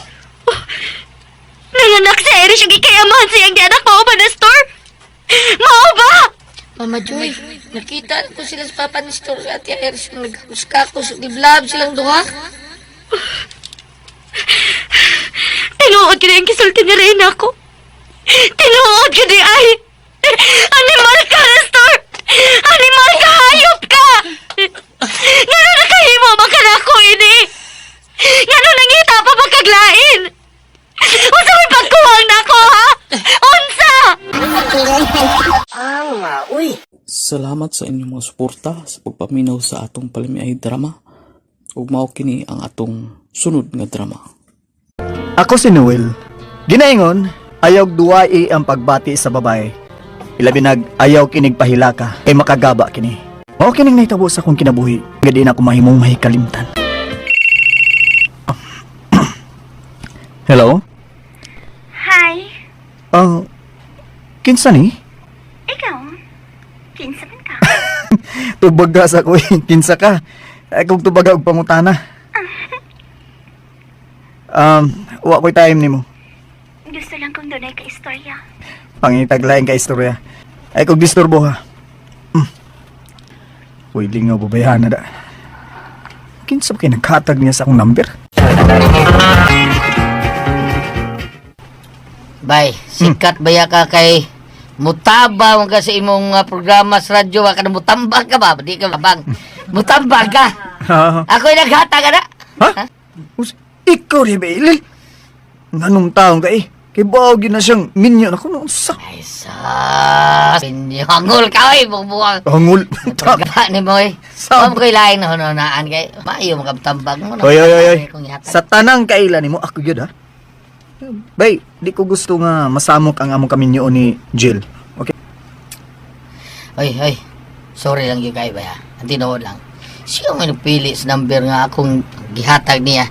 Nanganak si Irish ug ikayamahan siyang di anak mao ba, Nestor? Mao ba? Mama Joy, nakita ko sila sa Papa Nestor sa Ate Iris nung nagkakus-kakus, giblab silang duha. Tinuod gyud ang gisulti ni Reyna ko. Tinuod gyud ni ay. Animal ka, Nestor! Animal ka, hayop ka! Ngano nakahimo man ka nako ini? Ngano nangita pa magkaglain? Unsa may pagkuwang nako, ha? Unsa? Salamat sa inyong mga suporta sa pagpaminaw sa atong palamiay drama. Ug mao kini ang atong sunod nga drama. Ako si Noel. Ginaingon, ayaw duwai ang pagbati sa babae. Ilabi nag ayaw kinig pahilaka, kay makagaba kini. Mao kining nahitabo sa akong kinabuhi, nga di na ako mahimong mahikalimtan. Hello? Hi. Kinsa ni? Ikaw? Kinsa man ka? Tubaga sa ko, eh. Kinsa ka? Ay, kung tubaga og pangutana. Wa ko'y time nimo. Gusto lang kong dunay ka istorya. Pangitaglain ka istorya. Ay kung disturbo ha. Uy, lingaw babayahan na da. Kinsa ba kay nagkatag niya sa akong number? Bay, sikat baya ka kay mutaba man ka sa imong programa sa radyo, wa ka na mutambag ka ba? Di ka bang? Mutambag ka. Ako'y naghatag na. Ha? Ikaw rin ba, Ilil? Nganong taong ka eh? Kay baog yun na siyang minyo na kuno sa. Ay, sa hangol ka oy, bugbuang. Hangol. Pagka ni mo eh. Sa- Huwag ko'y lain na hununaan kay maayo makabtambag mo. Oy, oy, oy, oy. Kung ihatag. Sa tanang kaila nimo ako gyud ha. Bay, di ko gusto nga masamok ang among kaminyo ni Jill. Okay? Oy, oy. Sorry lang yun kayo ba ha? Ang tinuod lang. Siya may nagpili sa number nga akong gihatag niya.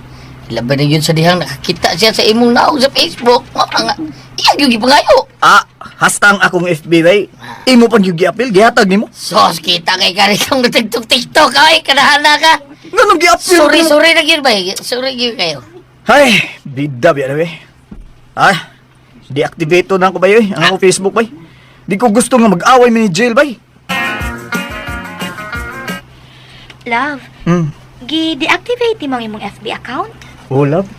Laban na yun sa dihang nakakita siya sa imong naog sa Facebook. Nga nga. Iya gyud gipangayo. Ah, hasta ang akong FB bay. Imo pang yung giapil, gihatag nimo. Sos, kita kay karitong TikTok TikTok ay kanahana ka. Nganong giapil? Sorry, nimo? sorry na gyud bay. Sorry gyud kayo. Ay, bida biya na bay. Ah, deactivate to na ako bay, oy. Ang akong Facebook bay. Di ko gusto nga mag-away mi ni Jill, bay. Love, gi-deactivate mo ang imong FB account? Oh, love.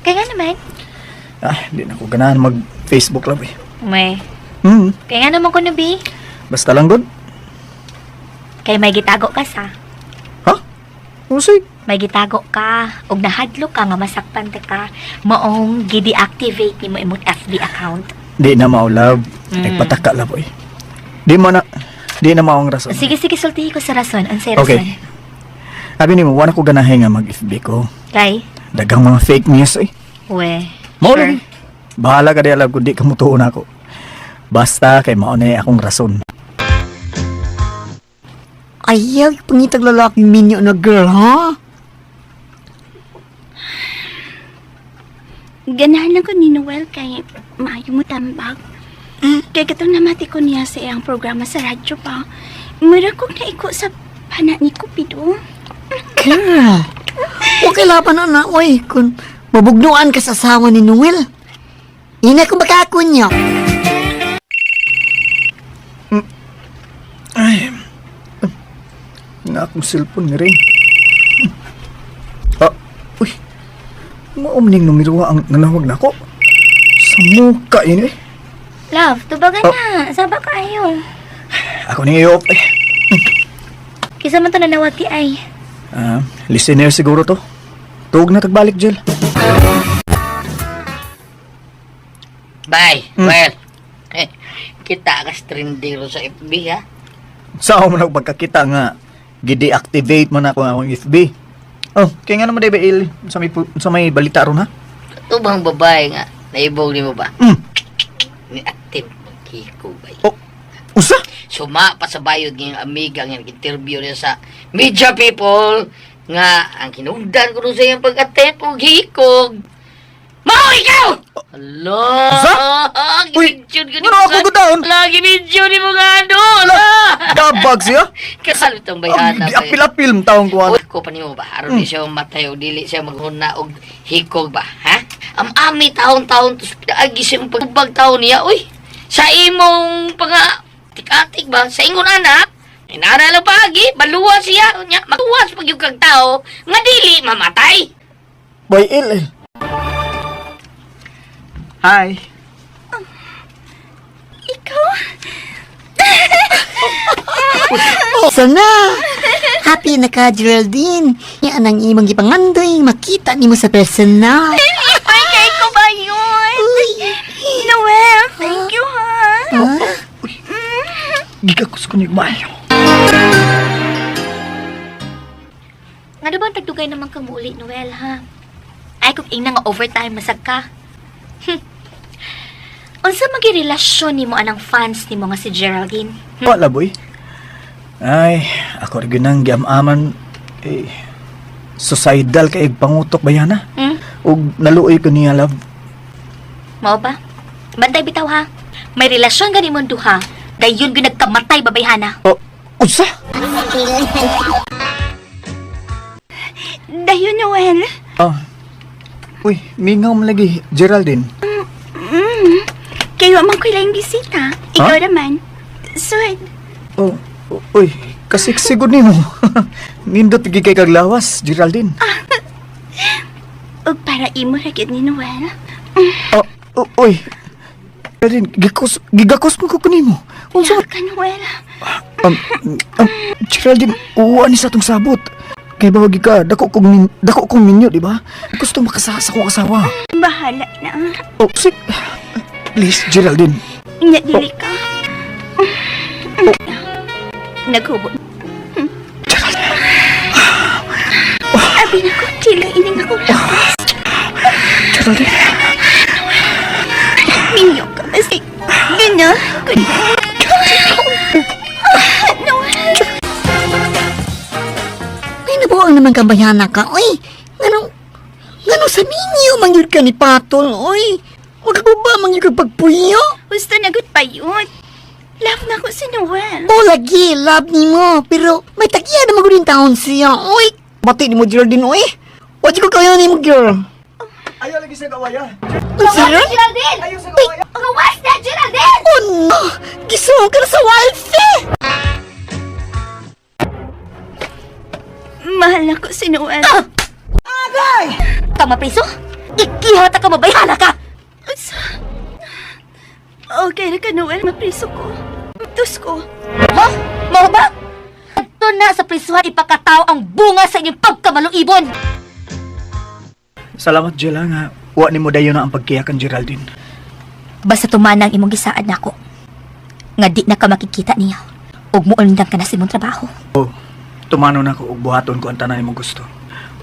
Kaya nga naman. Ah, di na ko ganahan mag-Facebook, love eh. May. Kaya nga naman ko no, bi. Basta lang, good. Kay may gitago ka sa. Usay. May gitago ka. Og nahadlok ka nga masakpan ta ka. Maong gi-deactivate nimo imong FB account. Di na mao, love. Nagpataka, love, oy. Di na mao ang rason. Sige, sige, sultihi ko sa rason. Unsay rason? Okay. Sabi nimo, wala ko ganahe nga mag-FB ko. Kay? Daghang mga fake news, eh. We. Mao lagi. Bahala ka di alam kung di ka mutuon ako. Basta kay mao na akong rason. Ayaw, pangitag lalaking minyo na girl, ha? Ganahan lang ko ni Noel kay maayo mo tambag. Kay katong namati ko niya sa iyang programa sa radyo pa. Mura kong naiko sa pana ni Cupido. Girl, okay laban na na, oy. Kung mabugnuan ka sa asawa ni Noel. Ina ko bakakon niya. Ay. Na akong cellphone ni Ring. Ah, uy. Maumning numero ang nanawag na ako. Sa muka yun eh. Love, tubagan Oh. na. Saba ka ayo. Ako ni i-off eh. Kisa man to nanawag ti ay. Ah, listener siguro to. Tuog na tagbalik, Jill. Bye. Well, eh, kita ka trending sa FB ha. Sa mo na pagkakita nga gi-deactivate mo na ako ang akong FB. Oh, kaya nga naman di ba il sa may balita ron ha? Ito bang babae nga naibog ni mo ba? Ni active magkiko ba? Oh, usa? Suma pa sa bayod ngayong amiga nga nag-interview niya sa media people nga ang kinugdan ko sa iyang pag-attempt og hikog. Mao ikaw! Hala! Usa? Uy! Ano ako gudaon? Lagi video ni mga ano! Hala! Dabag siya? Kasal itong bayhana. Ang apil-apil taong kuwan. Uy, ko pa nimo ba? Aron di siya matay o dili siya maghuna og hikog ba, ha? Am-ami taon-taon tos agi siya pagbag taon niya, uy. Sa imong panga tik-atik ba? Sa ingon anak, inara lang paagi, baluwa siya, nya makuwas pag yung kag tao nga dili mamatay. Boy, il eh. Hi. Ikaw? Sana! Happy na ka, Geraldine. Yan ang imong gipangandoy, makita nimo sa personal. Ay, kay ko ba yun? Noel, thank you, ha? Gigakos ko ni Mayo. Nga ba ang tagdugay naman kang muuli, Noel, ha? Ay, kung ingna nga overtime, masag ka. Unsa magirelasyon nimo anang fans nimo nga si Geraldine? Wala, boy. Ay, ako rin nang giamaman eh, suicidal kay pangutok ba yan, ha? Hmm? Ug naluoy ko niya, love. Mao ba? Bantay bitaw ha. May relasyon gani mong duha. Dayon gyud nagkamatay babayhana. Oh, unsa? Dayon, Noel. Oh. Uy, mingaw mo lagi, Geraldine. Kayo man ko ilang bisita. Ikaw naman. Sud. Oh, uy, kasiksigod nimo. Nindot gid kay kaglawas, Geraldine. Ug para imo ra gyud ni Noel. Oh, oh, uy. Geraldine, gikos, gigakos mo ko kanimo. Unsa Yaw ka, Noel. Geraldine, uwa ni sa atong sabot. Kay bawag ka, dako kong minyo, di ba? Gusto makasasa kong asawa. Bahala na. Oh, sik. Please, Geraldine. Nya dili ka. Naghubo. Abi na ko, dili ining ako lakas. Geraldine. Minyo ka basi. Gana. Noel. Ay, nabuang naman ka bayana ka, oy. Ngano sa minyo mangyud ka ni Patol, oy. Wag ko ba mangyud ka pagpuyo? Gusto na gud payot. Love na ko si Noel. Oh, lagi, love nimo. Pero may tagiya na magudin taon siya, oy. Bati ni mo, Geraldine, oy. Wag ko kayo ni mo, girl. Ayaw lagi sa gawaya. Unsa? Geraldine! Ayaw sa gawaya. Gawas na, Geraldine! Oh, no! Huwag ka na sa wifi! Mahal na ko si Noel. Ah! Agay! Ka mapriso? Ikiha ta ka mabayhala ka! Unsa? Okay na ka, Noel. Mapriso ko. Tus ko. Ha? Mao ba? Ito na sa prisuhan ipakatao ang bunga sa inyong pagkamaluibon! Salamat, Jill, ha, nga. Wa ni mo dayon na ang pagkiyakan, Geraldine. Basta tumana ang imong gisaad nako. Nga di na ka makikita niya. Ug muundang ka na sa imong trabaho. Tumano na ko ug buhaton ko ang tanan nimong gusto.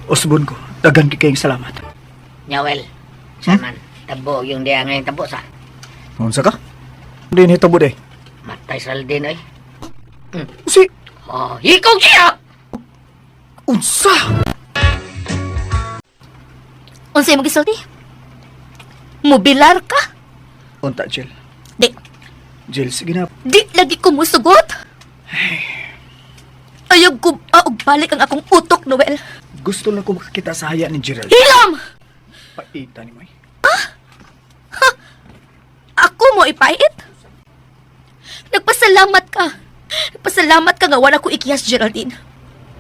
Usbon ko, daghan kay kayong salamat. Nyawel, saman, tabo yung diya ngayon tabo sa. Unsa ka? Hindi ni tabo day. Matay sa Aldin ay. Si Oh, hikog siya! Unsa? Unsa imong gisulti? Mubilar ka? Unta, Jill. Di, Jill, sige na. di lagi ko musugot. Ayaw ko og balik ang akong utok, Noel. Gusto lang ko makakita sa haya ni Geraldine. Hilom! Paita ni May. Ako mo ipait? Nagpasalamat ka. Nagpasalamat ka nga wala ko ikiyas, Geraldine.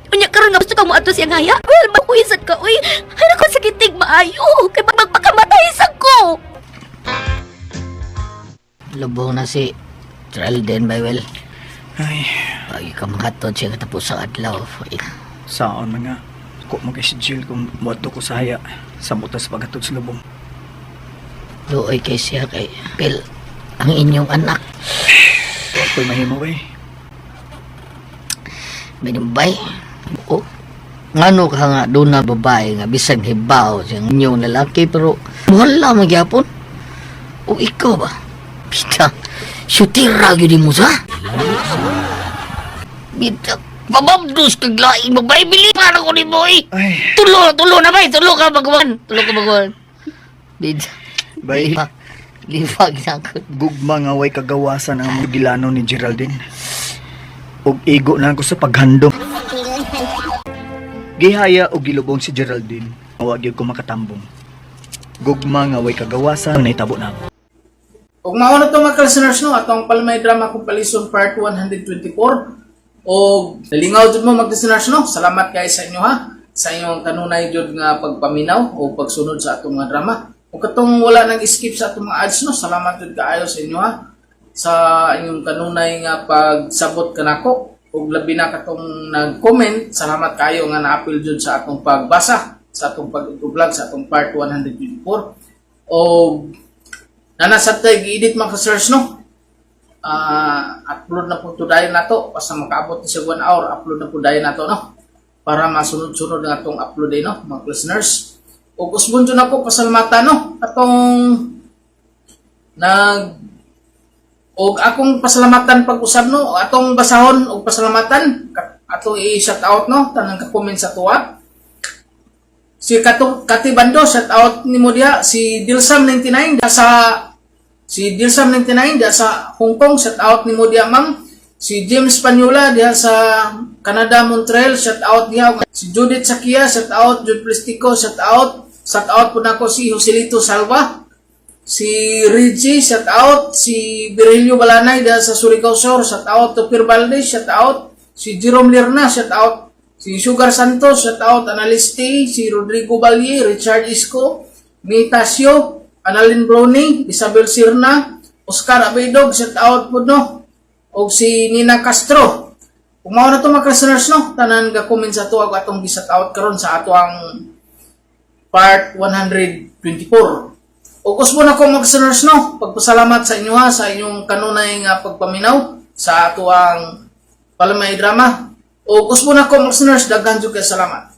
Unya karon nga gusto ka mo adto siyang haya. Well, makuisad ka, uy. Ay, nako sa kitig maayo. Kay magpakamatay sa ko. Lubong na si Geraldine Bywell. Ay, Ay, kamangatod siya katapos sa adlaw. Ay, saon man nga. Ko mo kay si Jill kung moadto ko sa haya sa mutas pagatod sa lubong. Luoy kay siya kay Phil, ang inyong anak. Wa ko'y mahimo eh. Binumbay. O, ngano ka nga doon na babae nga bisag hibaw sa inyong lalaki pero wala magyapon. O ikaw ba? Bita, syutira gyud mo sa? Bita, pababdos kag laing babae bili para ko ni boy. Ay, Tulo, tulo na bay, tulo ka magwan. Tulo ka magwan. Bita, bay. lipa, lipa ginakot. Gugma nga way kagawasan ang mga gilano ni Geraldine. Og igo na ako sa paghandom. Gihaya og gilubong si Geraldine. Wa gyud ko makatambong. Gugma nga way kagawasan ang nahitabo na ako. Ug mao na to mga listeners no, atong Palmay Drama Compilation Part 124. Og nalingaw jud mo mga listeners no. Salamat kay sa inyo ha sa inyong kanunay jud nga pagpaminaw o pagsunod sa atong mga drama. Ug katong wala nang skip sa atong mga ads no, salamat jud kaayo sa inyo ha sa inyong kanunay nga pagsabot kanako ug labi na katong nag-comment, salamat kayo nga naapil jud sa atong pagbasa sa atong pag-vlog sa atong part 124. Og Nana sa tayo gi-edit mga ka-search no. Ah, upload na po to dayon nato basta makaabot ni sa 1 hour upload na po dayon nato no para masunod-sunod na atong upload day no mga listeners. Ug usbon jud ako pasalamatan no atong nag og akong pasalamatan pag-usab no atong basahon og pasalamatan atong i-shout out no tanang ka-comment sa tuwa. Si Kato, Kati Bando, shout out ni mo diha. Si Dilsam 99 diha sa si Dilsam 99 diha sa Hong Kong, shout out ni mo diha ma'am. Si James Panula diha sa Canada, Montreal, shout out diha. Si Judith Sakia, shout out. Jude Plastico, shout out. Shout out po nako si Joselito Salva. Si Reggie, shout out. Si Virgilio Balanay diha sa Surigao Sur, shout out. Topir Valdez, shout out. Si Jerome Lirna, shout out. Si Sugar Santos, shout out. Analyst si Rodrigo Valle, Richard Isco, Mitasio, Annalyn Browning, Isabel Sirna, Oscar Abedog, shout out po no. Og si Nina Castro. Kung mao na to mga listeners no, tanan ga comment sa tuwag atong gi-shout out karon sa ato ang part 124. Ug usbon ako mga listeners no, pagpasalamat sa inyo ha, sa inyong kanunay nga pagpaminaw sa ato ang Palamay Drama. Ug usbon ako mga listeners, daghan jud kay salamat.